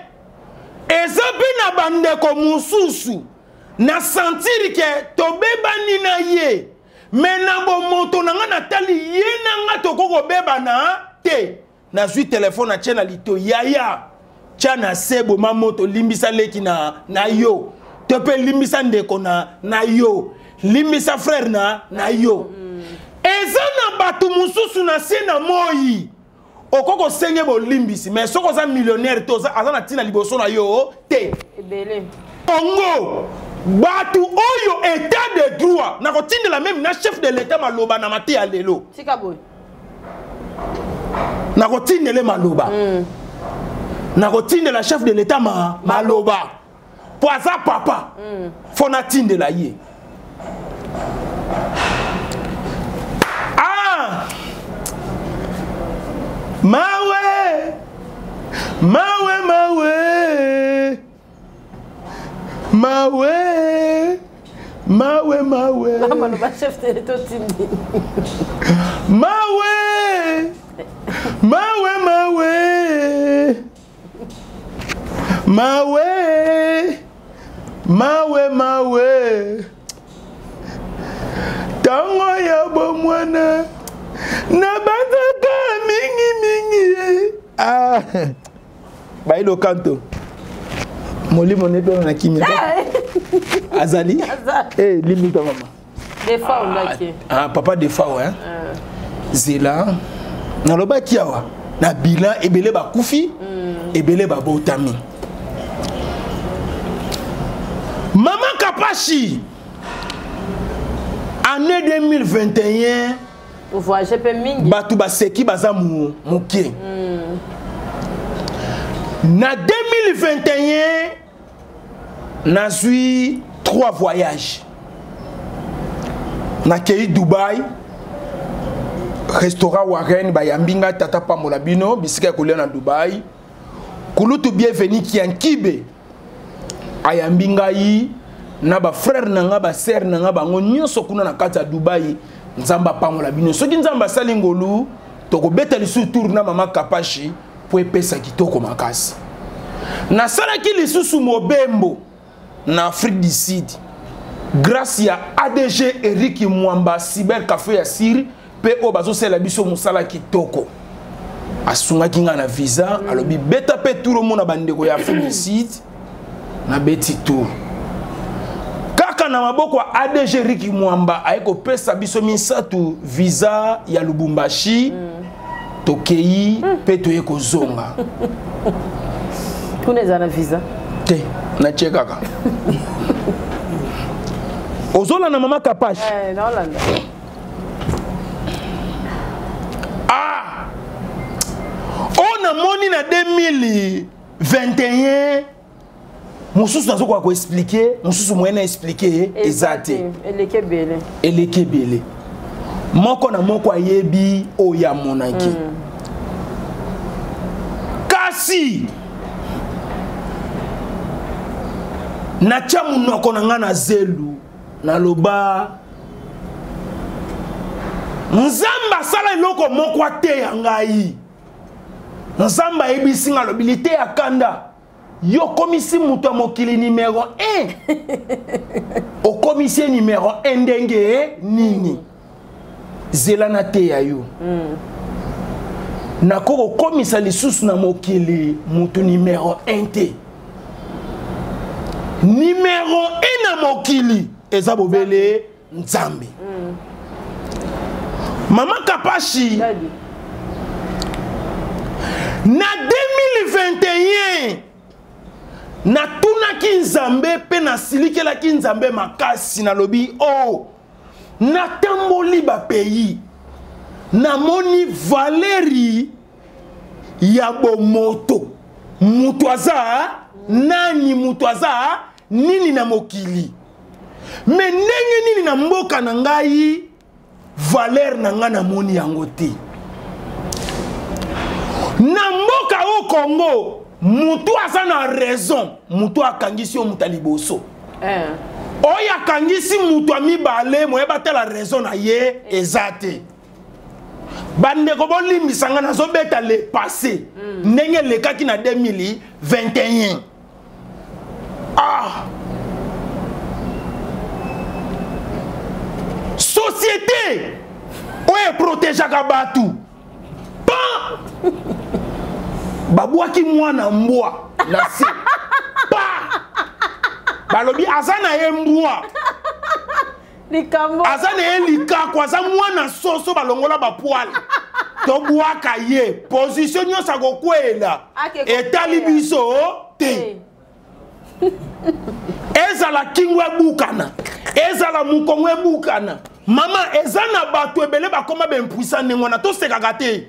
eza mpe na bandeko mosusu na sentir ke tobebani na ye, me na bomoto na nga natali ye na nga tokoki kobebana te. Nazwi telefone, atie na lito, yaya, tia na se, boma moto, limbisa leki na yo, to mpe limbisa ndeko na yo, limbisa frère na yo. Eza na bato mosusu na se na moi okoki kosenge bolimbisi, mais soki oza millionnaire te, aza na ntina liboso na yo te. Ebele. Congo, bato oyo état de droit, nakotindela même na chef de l'état maloba na mate ya lelo. Tika boye. Nakotindele maloba. Nakotindela chef de l'état maloba po aza papa. Fo natindela ye. Ah! Mawe, mawe, mawe, mawe, mawe, mawe. Maloba chef de l'état otindi. Mawe, mawe, mawe, mawe, mawe, mawe. Tango ya bomwana nabanzaka mingi mingi. Ah, bailo kanto molimo ne mpe na kimia azali. Eh, limita mama. Defao ndaki. Ah, papa Defao, hein. Zela nalobaki awa na bilan, ebele bakufi, ebele babotami. Mama Kapashi, année 2021, voyage mpe mingi. Bato baseki baza moke. Na 2021, nazwi 3 voyages. Nakei Dubai, restaurant Warren bayambi ngai, tata pambola bino, bisika ya kolia na Dubai. Kulutu Bienvenu Kiankibe ayambi ngai na bafrère na nga, basere na nga, bango nyonso kuna na kati ya Dubai. Nzambe apangola bino. Soki Nzambe asali ngolu, tokobeta lisusu tour na mama Kapashi po epesa kitoko makasi. Nasalaki lisusu mobembo na Afrique du Sud grâce ya ADG Eric Mwamba, Cyber Café ya Syrie, mpe oyo bazosalela biso mosala kitoko. Asungaki ngai na visa, alobi beta mpe tour omona bandeko ya Afrique du Sud. Nabeti tour kaka na maboko ya ADG Eric Mwamba, aye kopesa biso misato visa ya Lubumbashi. Tokei mpe toye kozonga. Kuna eza na visa? Te, natie kaka. Ozolanda, mama Kapashi? Eh, naolanda. Ah, oyo namoni na 2021, mosusu nazokoka koexpliquer, mosusu moyen na expliquer eza te. Eleki ebele. Eleki ebele. Moko na moko ayebi oyo amonaki. Kasi natya monoko na ngai na zelu, naloba Nzambe asala eloko moko ateya ngai. Nzambe ayebisi ngai, alobi liteya kanda, yo okomisi moto ya mokili numero 1. Okomisi ye numero 1 ndenge nini? Zela nateya yo. Nakoki kokomisa lisusu na mokili moto numero 1 te. Numero 1 na mokili eza bobele Nzambe. Mama Kapashi, Daddy. Na 2021, natunaki Nzambe mpe nasilikelaki Nzambe makasi. Nalobi o oh, natamboli bapays, namoni valeri ya bomoto, moto aza nani, moto aza nini na mokili. Me ndenge nini na mboka na ngai Valeur na nga namoni yango te. Na mboka oyo Congo, mutu aza na raison, mutu akangisi yo mutu ya liboso. Eh. Oyo akangisi mutu ya mibale, moye batala raison na ye eza te. Bandeko bolimbisa nga, nazobeta le passé. Ndenge elekaki na 2021. Ah! Société oyo eprotegeaka bato pan babwaki mwana mbwa na se pa balobi aza na ye mbwa likambo aza na ye likako, aza mwana soso, balongola bapoile tobwaka ye position nyonso akokwela etali biso te. Ezala kingo ebukana, ezala mokongo ebukana, mama eza na bato ebele bakoma bempuisa ndenge wana, tosekaka te.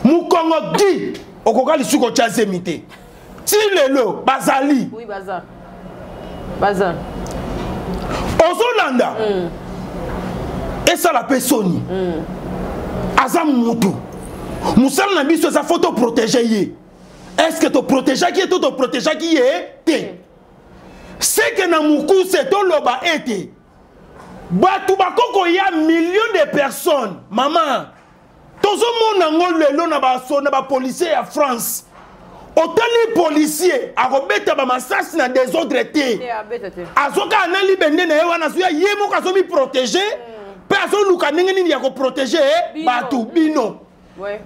Mokongo di okoka lisusu kotya zemi te ti lelo bazali. Oui, baza. Baza. Ozolanda esala mpe soni. Aza mutu, mosala na biso eza fo toprotege ye. Est ce que toprotegeaki ye to toprotegeaki ye te? Seke na mokuse toloba ete bato bakokoya million de personnes, mama, tozomona yango lelo na baso na bapolisier ya France. Otali policier akobeta bamasasi na désordre te, azoka na libende na ye wana, azoya ye moko azomiprotege mpe azoluka ndenge nini ya koprotege bato bino.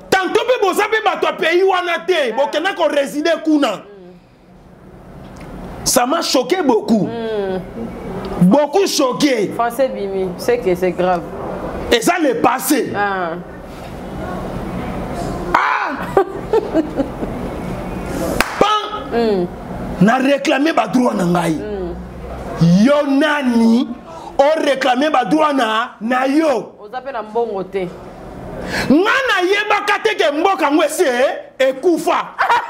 Tantôt mpe boza mpe bato ya pays wana te, bokenda koréside kuna. Ça m'a choqué beaucoup. Beaucoup choqué. Français bimi, c'est que c'est grave. Et ça le passé. Ah. Ah! Pan! Na réclamé ba droit na ngai. Yo nani o réclamé ba droit na yo. Oza pe na mbongo te. Nga nayebaka te ke mboka yango esi ekufa.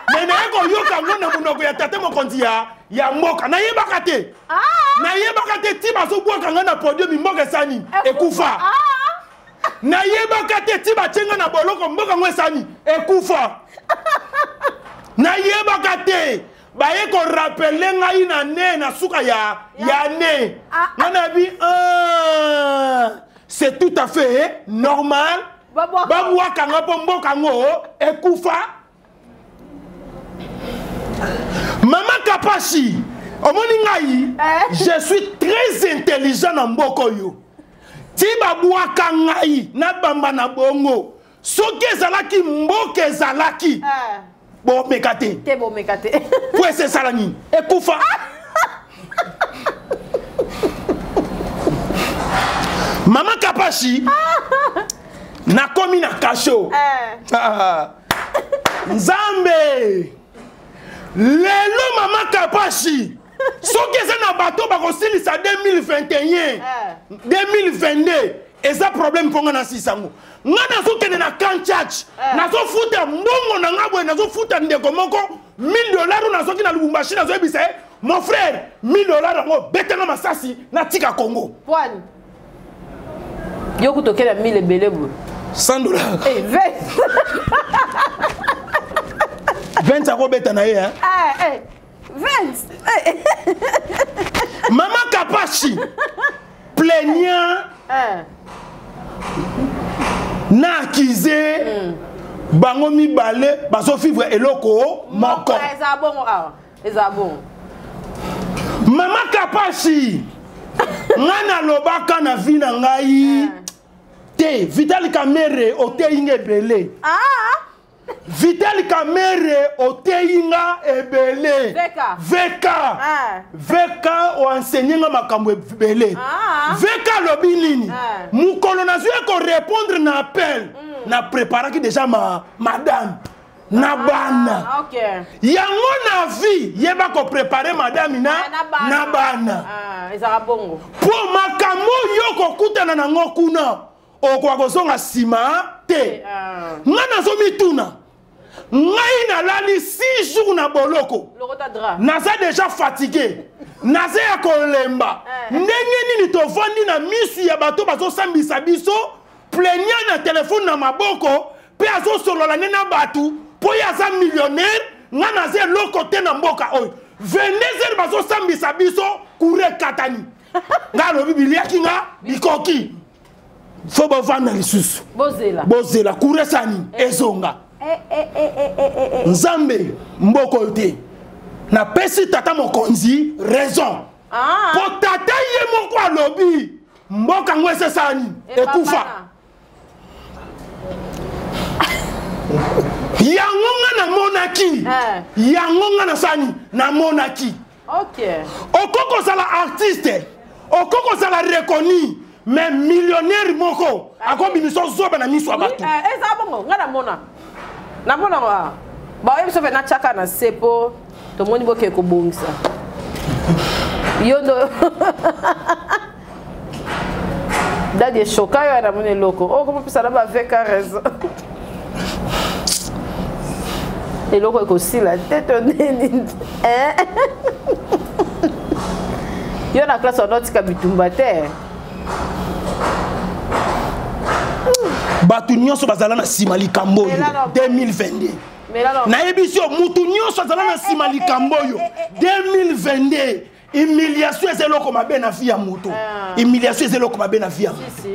Me naye koyoka yango na monoko ya tate mokonzi ya mboka. Nayebaka te. Nayebaka te ti bazobwaka nga na podium mboka esani ekufa. Nayebaka te ti batie nga na boloko mboka yango esani ekufa. Nayebaka te. Baye korapele ngai na ne na suka ya ne. Nga nabi, c'est tout à fait normal. Babwaka nga mpo mboka yango ekufa. Mama Kapashi, omoni ngai, je suis très intelligent na mboka oyo. Ti babwaka ngai nabamba na bongo. Soki ezalaki mboka ezalaki, bomeka te. Te, bomeka te. Po ese esala nini? Ekufa. Mama Kapashi, nakomi na kasho. Nzambe, lelo Mama Kapashi, soki eza na bato bakosilisa 2021, 2022 eza problème mpo nga nasisa yango. Nga nazokende na camp church, nazofuta mbongo na nga boye, nazofuta ndeko moko 1000 $ oyo nazwaki na Lubumbashi, nazoyebisa ye: mon frère, 1000 $ yango betanga masasi natika Congo. Poani yo kutokela 1000 ebele boye? 100 $. Eh, 20. 20 akobeta na ye, hein? Eh, eh. 20. Eh. Mama Kapashi, plaignant na accusé, bango mibale bazovivre eloko moko. Eza bongo awa, eza bongo. Mama Kapashi, nga nalobaka na vie na ngai te, Vital Kamerhe oteyi nga ebele. Vital Kamerhe oteyi nga ebele. VK. VK. VK oenseigné nga makambo ebele. VK alobi nini? Mokolo nazwi korépondre na appel, na préparaki déjà ma madame na bana. Yango na vie, yeba koprépare madame na Na bana. na bana. Ah, ezalaka bongo. Mpo makambo oyo kokutana nango kuna, okoka kozonga nsima te. Nga nazomituna. Ngai nalali 6 jours na boloko, naza déjà fatigué, naza ya kolemba. Ndenge nini tovandi na misu ya bato bazosambisa biso, plaignant na telefone na maboko mpe azosolola nde na bato mpo ye aza millionnaire, nga naza eloko te na mboka oyo. 22 heures bazosambisa biso, courant ekatani. Nga alobi biliaki nga bikoki, fo bovanda lisusu, bozela courant esani ezonga. Nzambe, mboka oyo te. Napesi tata mokonzi raison, po tata ye moko alobi mboka yango esesala nini, ekufa. Yango nga namonaki, yango nga nasani namonaki. Okoki kozala artiste, okoki kozala reconnu, mais millionnaire moko akobimisa ozoba na miso ya bato. Eza bongo, nga namona, namona baoyebi biso mpe natiaka na se mpo tomoni boke kobongisa yo ndo dadi eshoka yo. Namoni eloko oyo komopesa na baveka raison, eloko ekosila te to nini? Yo na classe wana otika bitumba te. Bato nyonso bazala na nsima likambo oyo 2022, nayebisi yo, mutu nyonso azala na nsima likambo oyo 2022. Humiliation eza eloko mabe na vie ya moto. Humiliation eza eloko mabe na vie ya moto.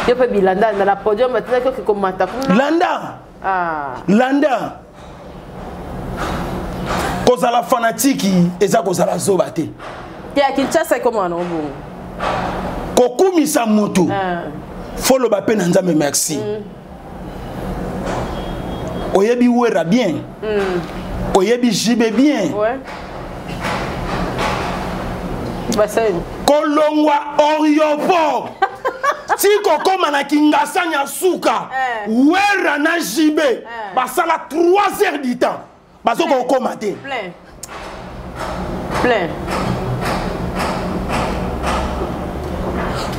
Yo mpe bilanda na podium, batinaki oke komata kuna. Landa, landa, kozala fanatiki eza kozala zoba te. Te, ya Kinshasa ekomaka nango bongo. Kokumisa motu, foloba mpe na Nzambe merci. Oyebi Wera bien, oyebi JB bien. Kolongwa aéroport ti kokóma na Kingasani ya suka, Wera na JB basala 3 heures du temps, bazoka kokóma te. Plein, plein.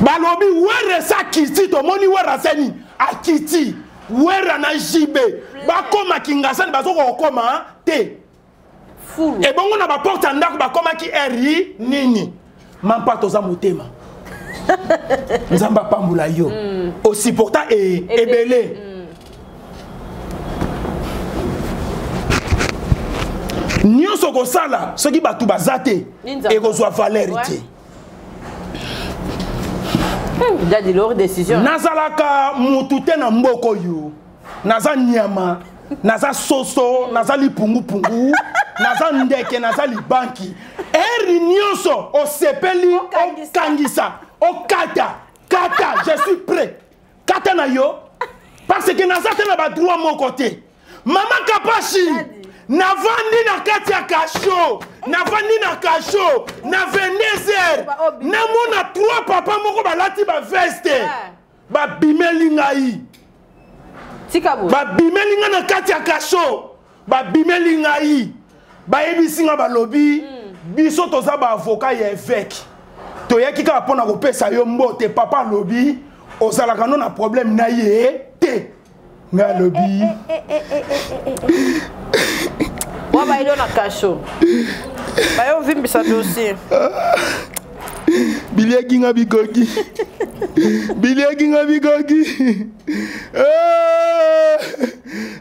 Balobi Wera esi akiti, tomoni Wera aseni akiti. Wera na JB bakóma Kingasani, bazoka kokóma te. Ebongo na baporte ya ndako bakomaki ri nini? Mampa toza motema, Nzambe apambola yo. Osupporta ebele. Nyonso kosala, soki bato baza te, ekozwa valeur te. Nazalaka mutu te na mboka oyo, naza nyama, naza soso, naza lipungupungu, naza ndeke, naza libanki. Eri nyonso osepeli, okangisa, okata kata, je suis prêt. Kata na yo, parce que naza te na badroit moko te. Mama Kapashi, navandi na kati ya kasho, navandi na kasho na 22 heures, namona 3 papa moko balati baveste, babimeli ngai, babimeli ngai na kati ya kasho, babimeli ngai, bayebisi ngai, balobi: "Biso toza baavocat ya évêque, toyaki kaka mpo na kopesa yo mbote. Papa alobi ozalaka no na problème na ye te." Ngai alobi: Wa bayeli yo na kasho, baye ovimbisa dossier. Biliaki nga bikoki, biliaki nga bikoki.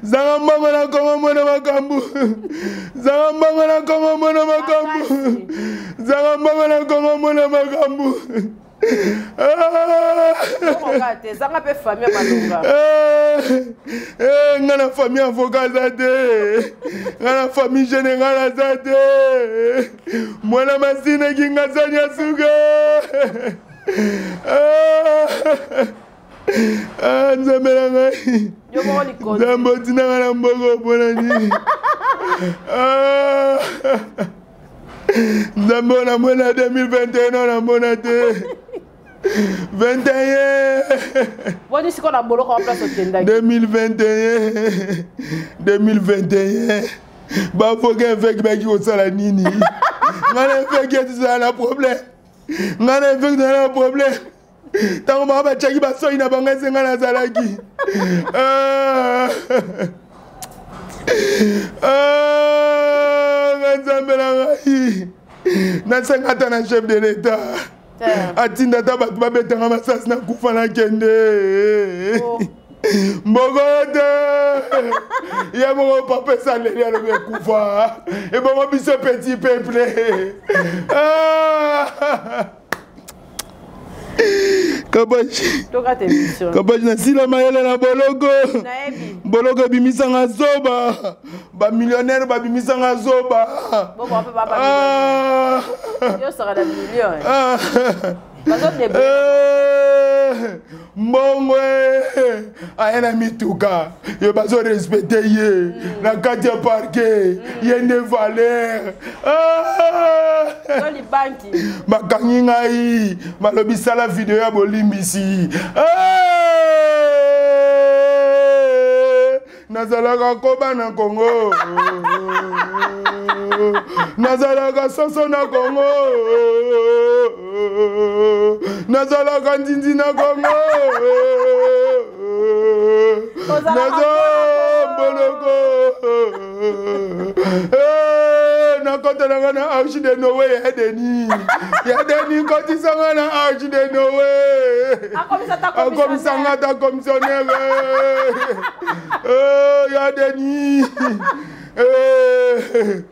Zanga mbongo na Kongo, mona makambo. Zanga mbongo na Kongo, mona makambo. Zanga mbongo na Kongo, mona makambo. Ezanga mpe famille malonga. Nga na famille avocat aza te, nga na famille général aza te. Mwana masineki nga sani ya suka. Nzambe na ngai, Nzambe otindanga na mboka mpona nini? Nzambe oyo namona 2021, oyo namona te 21. Boni sikoyo na boloko wa place okendaki? 2021, 2021, baavocat évêque baki kosala nini? Ngai na évêque tozala na problème, ngai na évêque tozala na problème. Ntango bango batiaki basoi na bango esenga nazalaki. Ah. Ah, nga Nzambe na ngai. Nasenga ata na chef de l'État. Eh. Atinda ata bato babetanga masasi na kufa nakende. Oh. Mbongo te ye moko papa esaleli alobi ekufa ebongo biso petit peuple. Ah. Kabaji, Kabaji nasila mayele na boloko. Boloko ebimisanga zoba, bamillionnaire babimisanga zoba. Ah. Ah. Eh, mbongo eh, aye na mituka yo bazorespecte ye na kati ya parke ye nde valeur. Ah. Bakangi ngai balobi sala video ya bolimbisi. Eh, nazalaka koba na Kongo, nazalaka soso na Kongo, nazalaka nzinzi na Kongo, naza boloko. Eh, nakotelanga na arche de Noé ya Denis, ya Denis kotisanga na arche de Noé, akomisanga ata commissionnaire. Eh, ya Denis. Eh,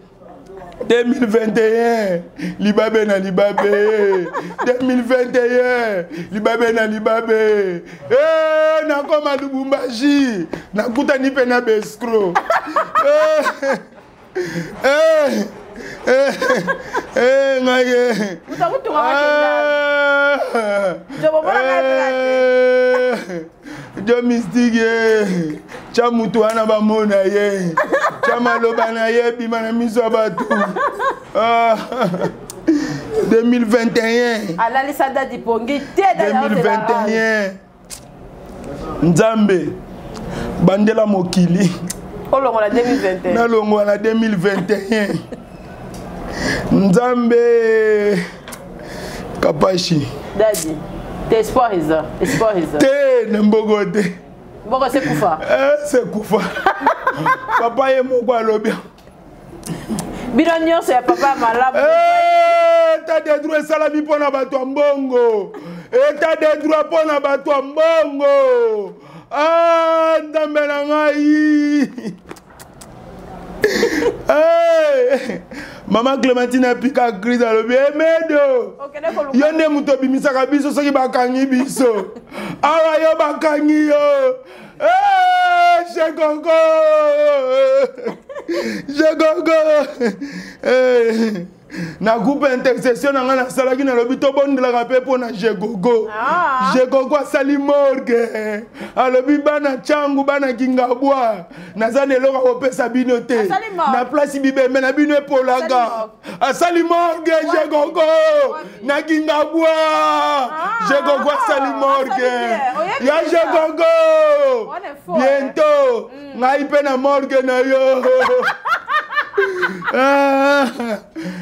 2021 libabe na libabe, 2021 libabe na libabe. Eh, nakoma Lubumbashi, nakutani mpe na bescro. Eh, eh, eh, eh, ngai ye. Ah, eh, Jo Mystique ye, tya mutu wana bamona ye, tya maloba na ye bima na miso ya bato. Ah, 2021 alalisa dadi pongi te. 2021 Nzambe bandela mokili. Olongola 2021. Nalongola na 2021. Nzambe Kapashi. Dadi te, espoir eza, espoir eza. Te na mboko te. Mboko se kufa. Eh, se kufa. Papa ye moko alobi. Bino nyonso ya papa ya malamu. Eh, état de droit esalami mpo na bato ya mbongo. État de droit mpo na bato ya mbongo. Ah, Nzambe na ngai. Hey, mama Clémentine apika crise alobi emedo yo nde moto obimisaka biso soki bakangi biso awa yo bakangi yo. Hey, Shegongo Shegongo. Hey. Na groupe intercession na ngai nasalaki nalobi tobondelaka mpe mpo na Jegogo. Ah. Jegogo asali morgue, alobi bana Cangu, bana Kingabwa, naza na eloko akopesa bino te na place bibembe na bino epolaka. Asali morgue Jegogo na Kingabwa. Ah. Jegogo asali morgue ya Jegogo. Bientôt ngai mpe na morgue na yo. Ah,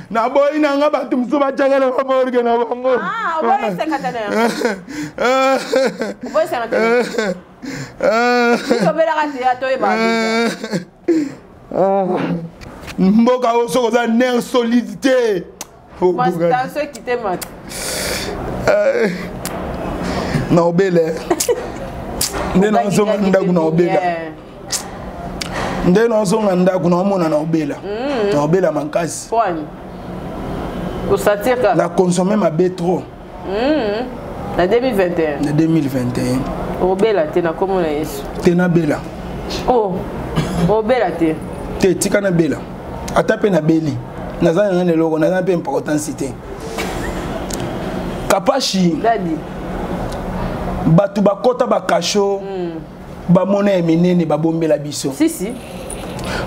naboyi na nga bato mosusu batiaka na bamorgue na bango. Ah, oboyi cinquantenaire. Ah. Oboyi cinquantenaire. Tobelaka te, toyebaka. Mboka oyo soki oza nerf solide te. Tension ekite mata. Na obele nde nazonga ndako na obela nde nazonga ndako naomona na obela na obela makasi. Osatirka. Na consomme mabe trop. Na 2021. Na 2021. Obela te na komona Yesu. Te nabela. Oh, obela te. Te tika nabela, ata mpe nabeli naza na nani eloko naza mpe importance te. Kapashi. Dadi. Bato bakɔta bakasho bamona ya minene babombela biso. Si si.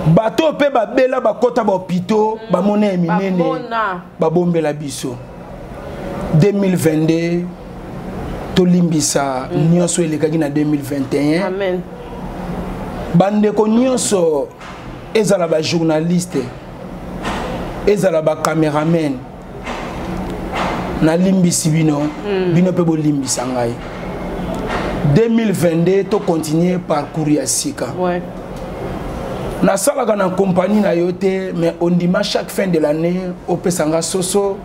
Bato mpe babela bakɔta bahôpitaux bamona ya minene Bamona. Babombela biso. 2022 tolimbisa nyonso elekaki na 2021. Amen. Bandeko nyonso, ezala bajournaliste, ezala bacameraman, Nalimbisi bino, bino mpe bolimbisa ngai. 2022 tocontinue parcours ya sika. Nasalaka na compagnie na yo te, mais ondima chaque fin de l'année opesa nga soso,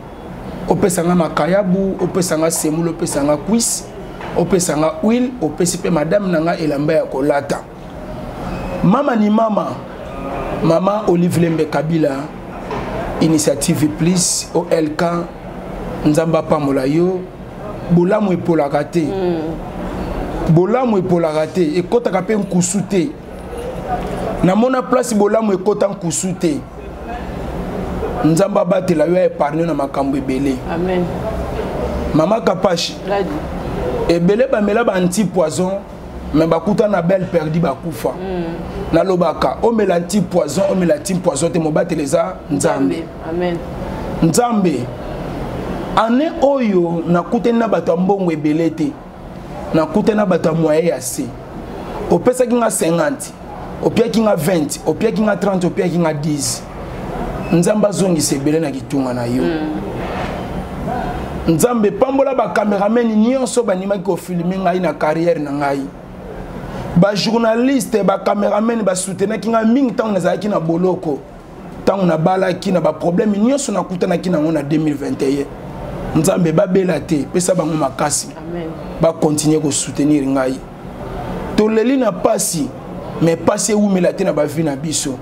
opesa nga makayabu, opesa nga semoule, opesa nga cuisse, opesa nga huile, opesi mpe madame na nga elamba ya kolata. Mama ni mama, mama Olive Lembe Kabila, Initiative Plus OLK, Nzambe apambola yo. Bolamu epolaka te, bolamu epolaka te, ekɔtaka mpe nkusu te. Namona place bolamu ekɔta nkusu te. Nzambe abatela yo, aépargne na makambo ebele. Amen. Mama Kapashi, ebele bamela ba anti poison, mais bakuta na belle perdi, bakufa. Nalobaka, omela anti poison, omela anti poison te, mobatela eza Nzambe. Amen. Nzambe, année oyo nakutani na bato ya mbongo ebele te, nakutani na bato ya moyen ya se. Opesaki nga 50, opiaki nga 20, opiaki nga 30, opiaki nga 10. Nzambe azongisa ebele na kitunga na yo. Nzambe pambola bacameraman nyonso bandimaki kofilme ngai na carrière na ngai, bajournaliste, bacameraman basoutenaki ngai mingi ntango nazalaki na boloko, ntango nabalaki, na baproblème nyonso nakutanaki nango na 2021. Nzambe, babela te, pesa bango makasi bakontinue kosoutenir ngai. Toleli na pasi, mais pasi ewumela te na bavie na biso.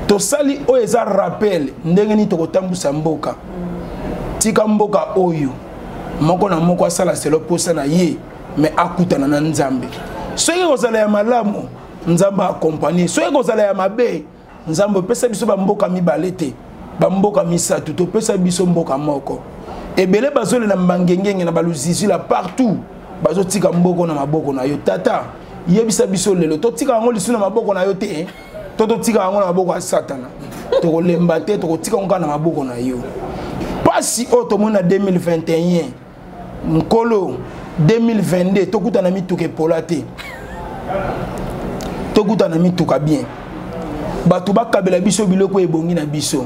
Tosali oyo eza rappel ndenge nini tokotambusa mboka. Tika mboka oyo moko na moko asala selo posa na ye, mais akutana na Nzambe. Soki kozala ya malamu, Nzambe akompagne. Soki kozala ya mabe, Nzambe opesa biso bamboka mibale te, bamboka misato, topesa biso mboka moko. Ebele bazolela mbangengenge na baluzizila partout, bazotika mboko na maboko na yo. Tata, yebisa biso lelo, totika yango lisu na maboko na yo te, to totika yango na maboko ya Satana? Tokolemba te, tokotika yango kaka na maboko na yo. Pasi oyo tomoni na 2021, Nkolo, 2022 tokutana mituka epola te, tokutana mituka bien, bato bakabela biso biloko ebongi na biso.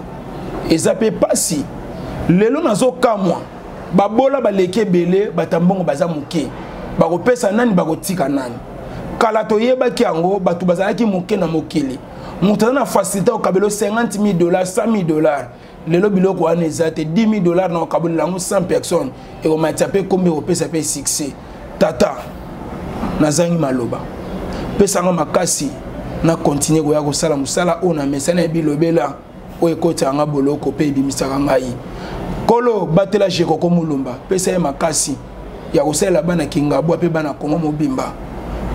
Eza mpe pasi lelo, nazokamwa babola baleki ebele, bato ya mbongo baza moke. Bakopesa nani? Bakotika nani? Kala toyebaki yango, bato bazalaki moke na mokili, moto aza na facilité okabela 50 000 $, 100 000 $. Lelo biloko wana eza te. 10 000 $ na okabolela yango 100 personnes, ekomatisa mpe kombi, ekopesa mpe succès. Tata, nazangi maloba, pesanga makasi na continue koya kosala mosala oyo na mesana ya bilobela oyo ekotisaka nga boloko mpe ebimisaka ngai. Kolo, batela Jekoko Mulumba, pesa ye makasi ya kosalela bana Kingabwa mpe bana Kongo mobimba.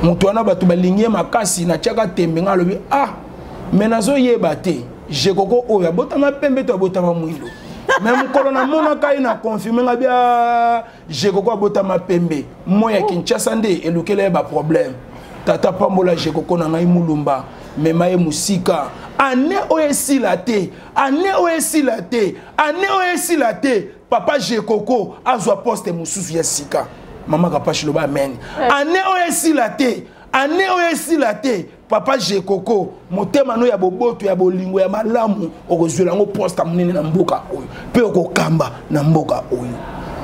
Moto wana bato balingi ye makasi. Natiaka tembe, ngai alobi: ah, me nazoyeba te Jekoko oyo abotama pembe to abotama mwindo. Me mokolo namonaka ye na confirme ngai bia Jekoko abotama pembe. Moi ya Kinshasa nde elukela ye baproblème. Tata, pambola Jekoko na ngai Mulumba, mema ye mosika. Ane oyo esila te, ane oyo esila te, ane oyo esila te, papa Jekoko azwa poste mosusu ya sika. Mama Kapashi, loba amen. Ane oyo esila te, ane oyo esila te, papa Jekoko, motema no ya boboto, ya bolingo, ya malamu, okozwela yango poste monene na mboka oyo mpe okokamba na mboka oyo.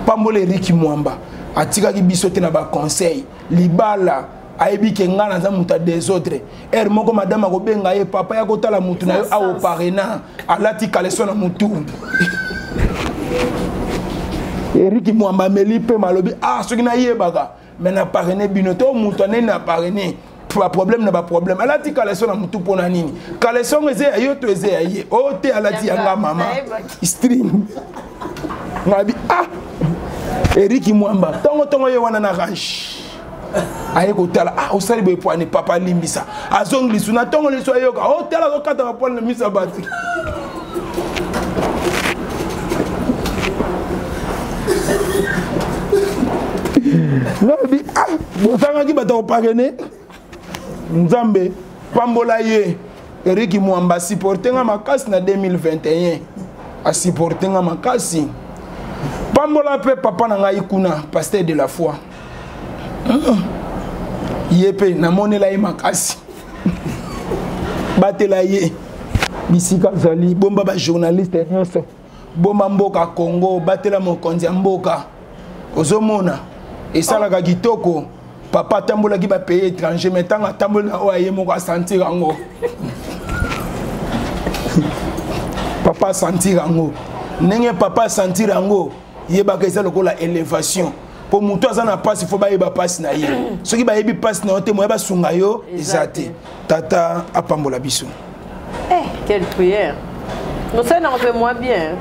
Pambola Eriki Mwamba, atikaki biso te na baconseil libala. Ayebi ke ngai naza moto ya désordre. Heure moko madame akobenga ye: papa ya kotala motu na yo awa parena alati caleçon na motu. Eriki Mwamba ameli mpe malobi: ah, soki nayebaka me na parraine bino to moto aneni na parraine baproblème na baproblème. Alati caleçon na motu mpo na nini? Caleçon ngo eza ya yo to eza ya ye? O te, alati yanga mama string. Ngabi: ah, Eriki Mwamba ntongo ntongo ye wana na range aye kotala: ah, osali boye poani? Papa alimbisa. Azongi lisu na ntongo, lisu ayoka otala, azokata bapoile na miso ya bato. Ngabi: ah, bozangaki bato ya koparrainer? Nzambe pambola ye. Eriki Mwamba asupporte nga makasi na 2021, asupporte nga makasi. Pambola mpe papa na ngai kuna, pasteur de la foi. Ye mpe namonela ye makasi. Batela ye bisika azali, bomba bajournaliste nyonso. Boma mboka Congo, batela mokonzi ya mboka. Ozomona esalaka kitoko. Papa atambolaki ba pays étranger, mais ntango atamboli na oyo aye moko asentir yango. Papa asentir yango. Ndenge papa asentir yango, yebaka eza lokola élévation. Po moto aza na pasi, fo bayeba pasi na ye. Soki bayebi pasi na yo te, moya basunga yo eza te. Tata apambola biso. Eh, quelle prière. Mosali nango mpe mwa bien.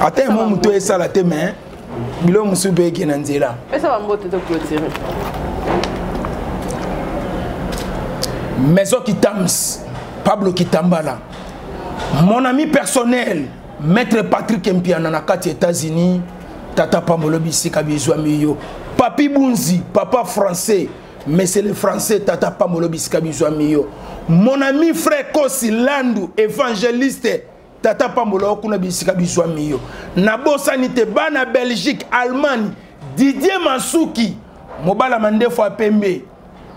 Ata ye mo moto esala te, mais biloko mosusu mpe eke na nzela. Pesa bambote to clôturer. Maison Kitams, Pablo Kitambala, mon ami personnel, Maître Patrick Mpiana na kati États-Unis, Tata Pambolo bisika bizwami yo. Papi Bunzi, papa français, mais c'est le français Tata Pambolo bisika bizwami yo. Mon ami frère Kosi Landu, évangéliste, Tata Pambolo kuna bisika bizwami yo. Nabosani te bana Belgique, Allemagne, Didier Masuki, mobala mandefu ya pembe.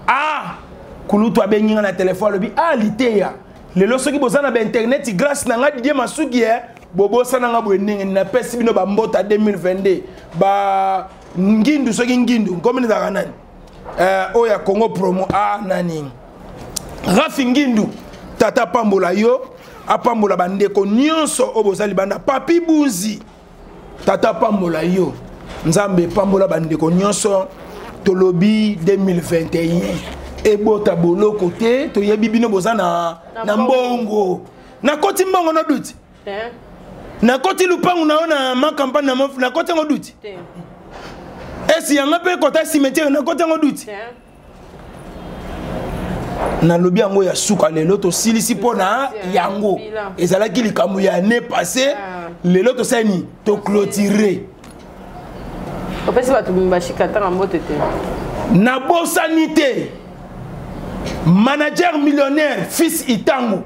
Ah, kulutu abengi nga na téléphone alobi, ah liteya. Lelo soki boza na ba internet grâce na nga Didier Masuki eh, bobosana nga boye ndenge napesi bino ba mbota 2022 ba ngindu soki ngindu nkomi ezalaka nani? Oyo ya Congo promo, ah nani? Rafi Ngindu, tata pambola yo, apambola bandeko nyonso oyo boza libanda. Papi Bunzi, tata pambola yo, Nzambe pambola bandeko nyonso. Tolobi 2021 ebota boloko te, toyebi bino boza na mbongo. Nakoti mbongo na duti. Nakoti lupangu na yo na ma campagne na mof, nakoti yango duti. Esi yanga pe kota cimetière nakoti yango duti. Nalobi yango ya suka lelo tosilisi mpona yango. Ezalaki likambo ya année passée, lelo tosali nini? Toclôturer. Opesi bato bashika ntanga mbote te. Nabosani te manager millionnaire fils Itango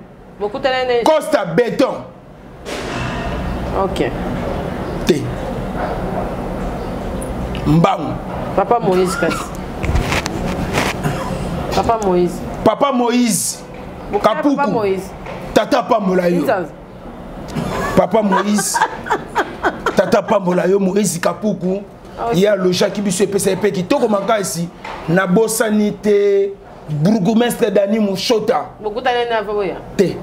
Costa Beton. Ok. Te mbangu. Papa Moïse kasi. Papa Moïse. Papa Moïse. Kapuku. Papa Moïse. Tata pambola yo. Papa Moïse. Tata pambola yo Moïse Kapuku. Ye alojaki biso epesa ye mpe kitoko makasi. Nabosani te bourgmestre Dani Mushota. Te.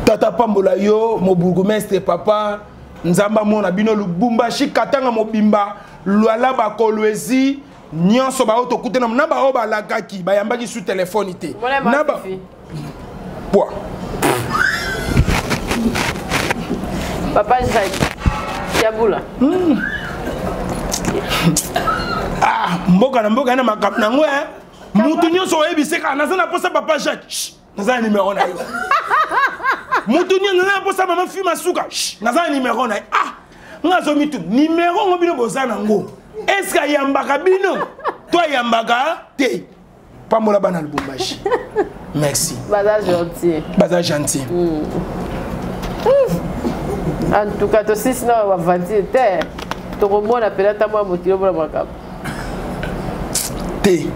Tata pambola yo mo bourgmestre papa Nzamba mona bino Lubumbashi Katanga mobimba Luala bakolwezi nyonso ba oto kutena na ba oyo balakaki bayambaki su téléphone te. Na ba Poa. Papa Jacques Yabula. Ah, mboka na mboka na makambo nango eh. Mutu nyonso oyebisi kaka naza na posa papa Jacques. Naza na numéro na yo. Mutu nyonso naza na posa mama Fima Suka. Naza na numéro na ye. Ah, nga zo mitu numéro ngo bino boza nango. Est-ce que ayambaka bino? To ayambaka te. Pambola bana Lubumbashi. Merci. Baza gentil. Baza gentil. En tout cas, tosisi na ba aventure te. Tokomona pela ntango ya mokili omona makambo. Te.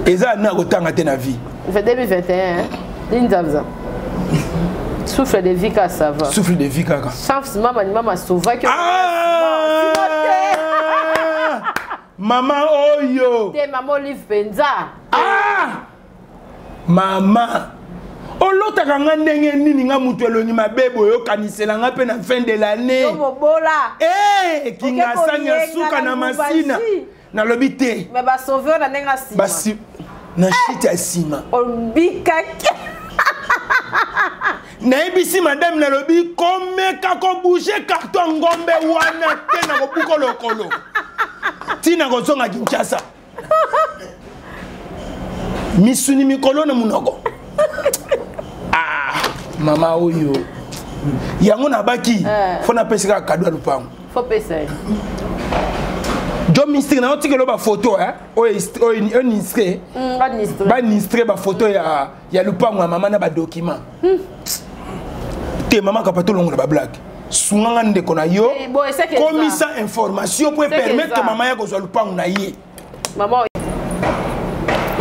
Eza na kotanga te na vie. 2021, Linzamza. Souffle de vie kaka ça va. Souffle de vie kaka. Chance mama ni mama sauvaki. Ah! Mama oyo. Te mama Olive Penza. Ah! Mama. Olotaka nga ndenge nini nga mutu elongi mabe boye okanisela nga pe na fin de l'année. Yo mobola. Eh, kingasani ya suka na masina. Nalobi te. Mais ba sauver na ndenge ya sima. Basi na shit ya sima. Obikaki. Nayebisi madame nalobi komeka kobouger carton ngombe wana te na kobuka lokolo. Tina kozonga Kinshasa. Misuni mikolo na munoko. Ah, mama oyo. Yango nabaki, fo napesi kaka cadeau ya lupango. Fo pesa ye. Jo mystique na otikelo ba photo hein, oyo oyo nistre. Ba nistre. Ba nistre ba photo ya lupango ya mama na ba document. Te mama kapa tolongola ba blague. Sunganga ndeko na yo. Eh, bon, c'est que Komisa information pour C'est que permettre ça. mama ya kozwa lupango na ye. Mama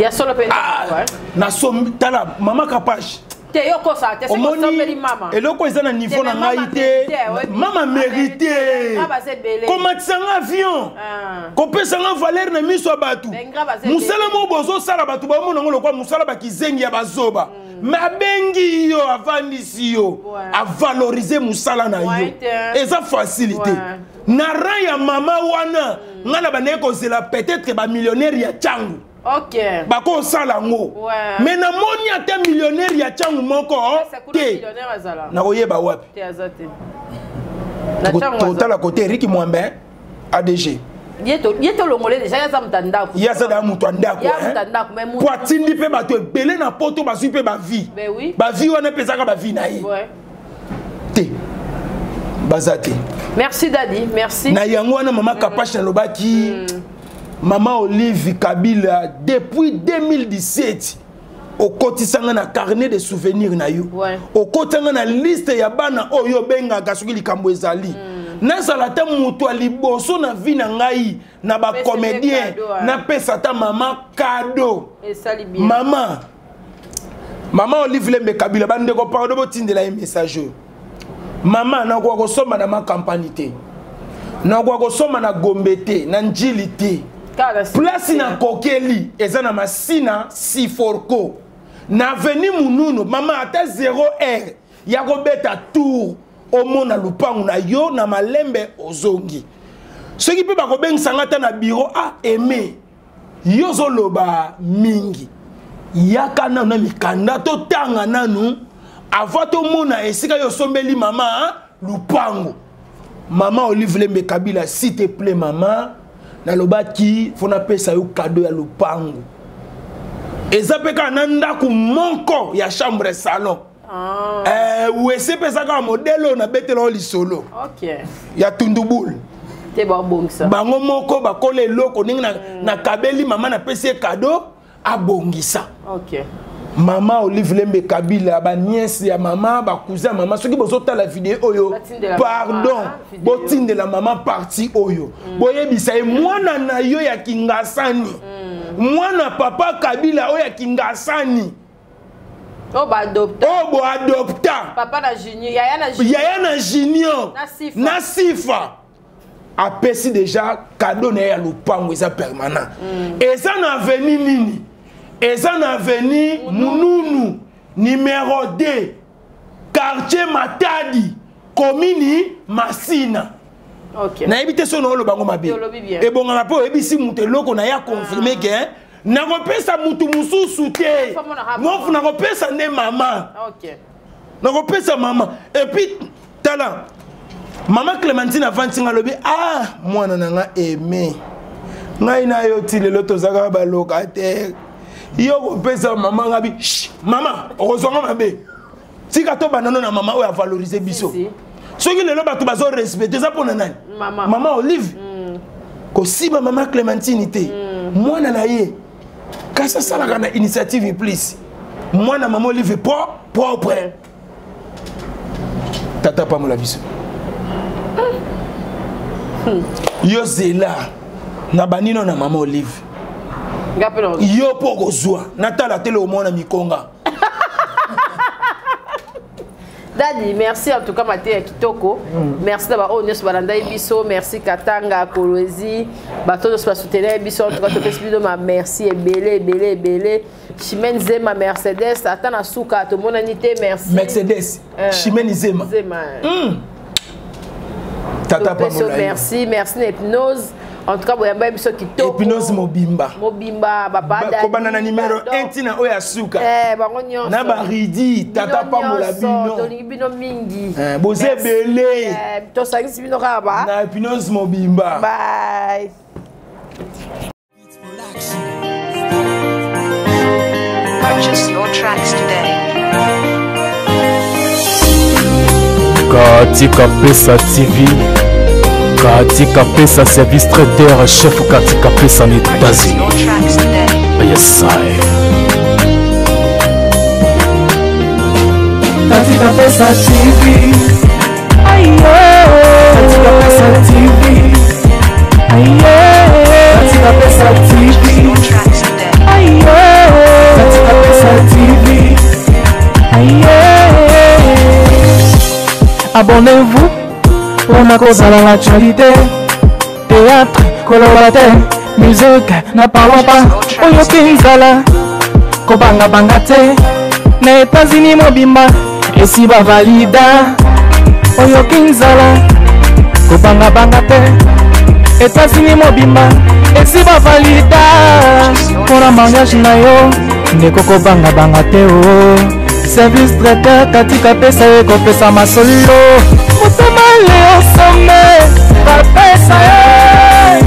ya solo pe Ah, ouais. na som tala mama kapash. Te yo kosa te omoni eloko eza na niveau na ngai te. Mama mérité komatisa nga avion, ah. Kopesa nga valeur na miso ya bato. Mosala moko bozosala, bato bamona yango lokwa mosala bakizengi ya bazoba. Me abengi yo, avandisi yo, avalorize mosala na yo, eza facilité na rang ya mama wana. Ngai na bandeki kozela peut-être bamillionnaire ya ntango bakosala yango, me namoni ata millionnaire ya ntango moko te. Nakoyeba wapi? Totala kote Eriki Mwambe, ADG. Ye tolongole deja, ye aza moto ya ndako. Ye aza daa moto ya ndako po atindi mpe bato ebele na poto, bazwi mpe bavie. Bavie wana mpe ezaka bavie na ye te, baza te. Merci Dadi, merci. Na yango wana, mama Kapache, nalobaki mama Olive Kabila, depuis 2017 okotisanga na carnet de souvenir na yo, okotanga na liste ya bana oyo obengaka soki likambo ezali. Nazala ata moto ya liboso na vie na ngai na bacomédien, napesa ata mama cadeau. Mama, mama Olive Lembe Kabila, bandeko, pardon, botindela ye message oyo. Mama, nakoka kosomba na makampani te, nakoka kosomba na Gombe te, na Njili te. Place nakokeli eza na Masina, Siforco, na avenue Mununu. Mama, ata 0 heure ya kobeta tour, omona lupangu na yo na malembe, ozongi. Soki mpe bakobengisanga ata na bureau, ah, aime yo ozoloba mingi, yaka nanu na mikanda, totanga nanu avant tomona esika yo osombeli mama lupango. Mama Olive Lembe Kabila, s'il te plaît, mama, nalobaki fo napesa yo cadeau ya lupango. Eza mpe kaka na ndako moko ya chambre salon. Ah. Wese mpe eza kaka modele oyo nabetela oyo lisolo ya Tundubul. Te, babongisa. Bango moko bakola eloko ndenge nakabeli mama, napesi ye cadeau, abongisa. Mama Olive Lembe Kabila, baniese ya mama, bacousin ya mama, soki bozotala video oyo, pardon, botindela mama parti oyo. Boyebisa ye mwana na yo ya Kingasani, mwana papa Kabila oyo ya Kingasani. Oyo baadopta. Oyo boadopta. Papa na Junior, yaya na Junior. Yaya na Junior. Na Sifa. Na Sifa apesi déjà cadeau na ye ya lopango, eza permanent. Eza na avenue nini? Eza na avenue Mununu, numéro 2, quartier Matadi, commune Masina. Nayebi te soki naoloba yango mabe. Ebongaka mpe oyebisi moto eloko na ye, aconfirme ke nakopesa motu mosusu te. Mofu nakopesa nde mama, nakopesa mama. Et puis tala, mama Clémentine avanti nga, alobi: "Ah, mwana na nga aime, ngai na yo ti lelo tozalaka balocataire, yo kopesa mama." Nga bi: "Mama, okozwanga mabe, tika tobanda no na mama oyo avalorize biso." Soki lelo bato bazorespecte, eza mpo na nani? Mama, mama Olive. Kosima mama Clémentine te, mwana na ye kasi asalaka na initiative plus mwana mama Olive po propre. Tata pambola biso. Yo zela na banino na mama Olive, yo mpo okozwa natala te omona mikonga. Dadi, merci en tout cas, mateya kitoko. Merci na baoyo nyonso balandai biso. Merci Katanga, Kolwezi, bato nyonso basoutenir biso. En tout cas topesi bino ma merci ebele, ebele, ebele. Chimene Zema, Mercedes, ata na suka tomonani te, merci. Mercedes. Chimene Zema. Zema. Tata. Pambola. Merci, merci na Hypnose. En tout cas boyamba biso kitoko. Hypnose mobimba. Mobimba, baba. Kobanda na numéro 1 ntina oyo ya suka. Bango nyonso. Na baridi, tata pambola bino. Tolingi bino mingi. Boza ebele. Tosangisi bino kaka ba na Hypnose mobimba. Bye. Purchase your tracks today. Katika Pesa TV, Katika Pesa service traiteur, chef Katika Pesa na Purchase États-Unis. your tracks today. Yes, I. Katika Pesa TV. Katika Pesa TV. Katika Pesa Purchase TV. your tracks today. Katika Pesa TV. Abonnez-vous mpona kozala na actualité. Théâtre koloba te, musique na parlons pas. Oyoki nzala, kobangabanga te, na États-Unis mobimba esi bavalida. Oyoki nzala, kobangabanga te, États-Unis mobimba esi bavalida. Mpona mariage na yo, ndeko, kobangabanga te o. Service traiteur katika pesa ye kopesa masolo. Motema leosome bapesa ye.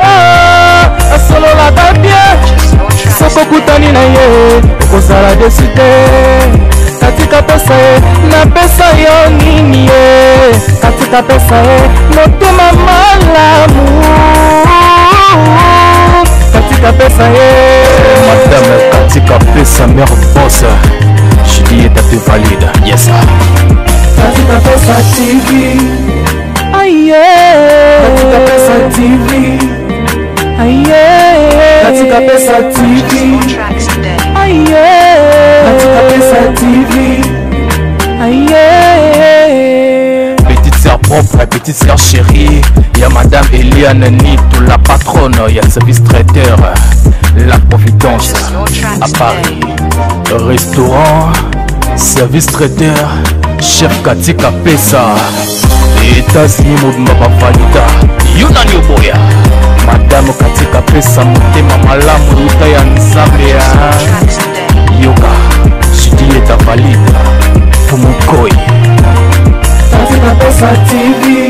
Ah, asololaka bien. Soki okutani na ye, okozala déçu te. Katika pesa ye, napesa yo nini ye? Katika pesa ye, motema malamu. Katika pesa ye. Madame Katika Pesa, mère boss, Juliette te valide. Yes. Katika Pesa TV. Aye. Katika Pesa TV. Aye. Katika Pesa Purchase TV. your tracks today. Aye. Katika Pesa TV. Aye. Petite sœur propre, petite sœur chérie. Il y a Madame Eliane Nito, la patronne. Il y a service traiteur, la Providence Purchase your à tracks Paris. today. Restaurant, service traiteur, chef Katika Pesa. États-Unis mobimba bavalida. Yo nani oboya? Madame Katika Pesa, motema malamu euta ya Nzambe ya. Tracks today. Yoka, Juliette valide. Fumukoi. Katika Pesa TV.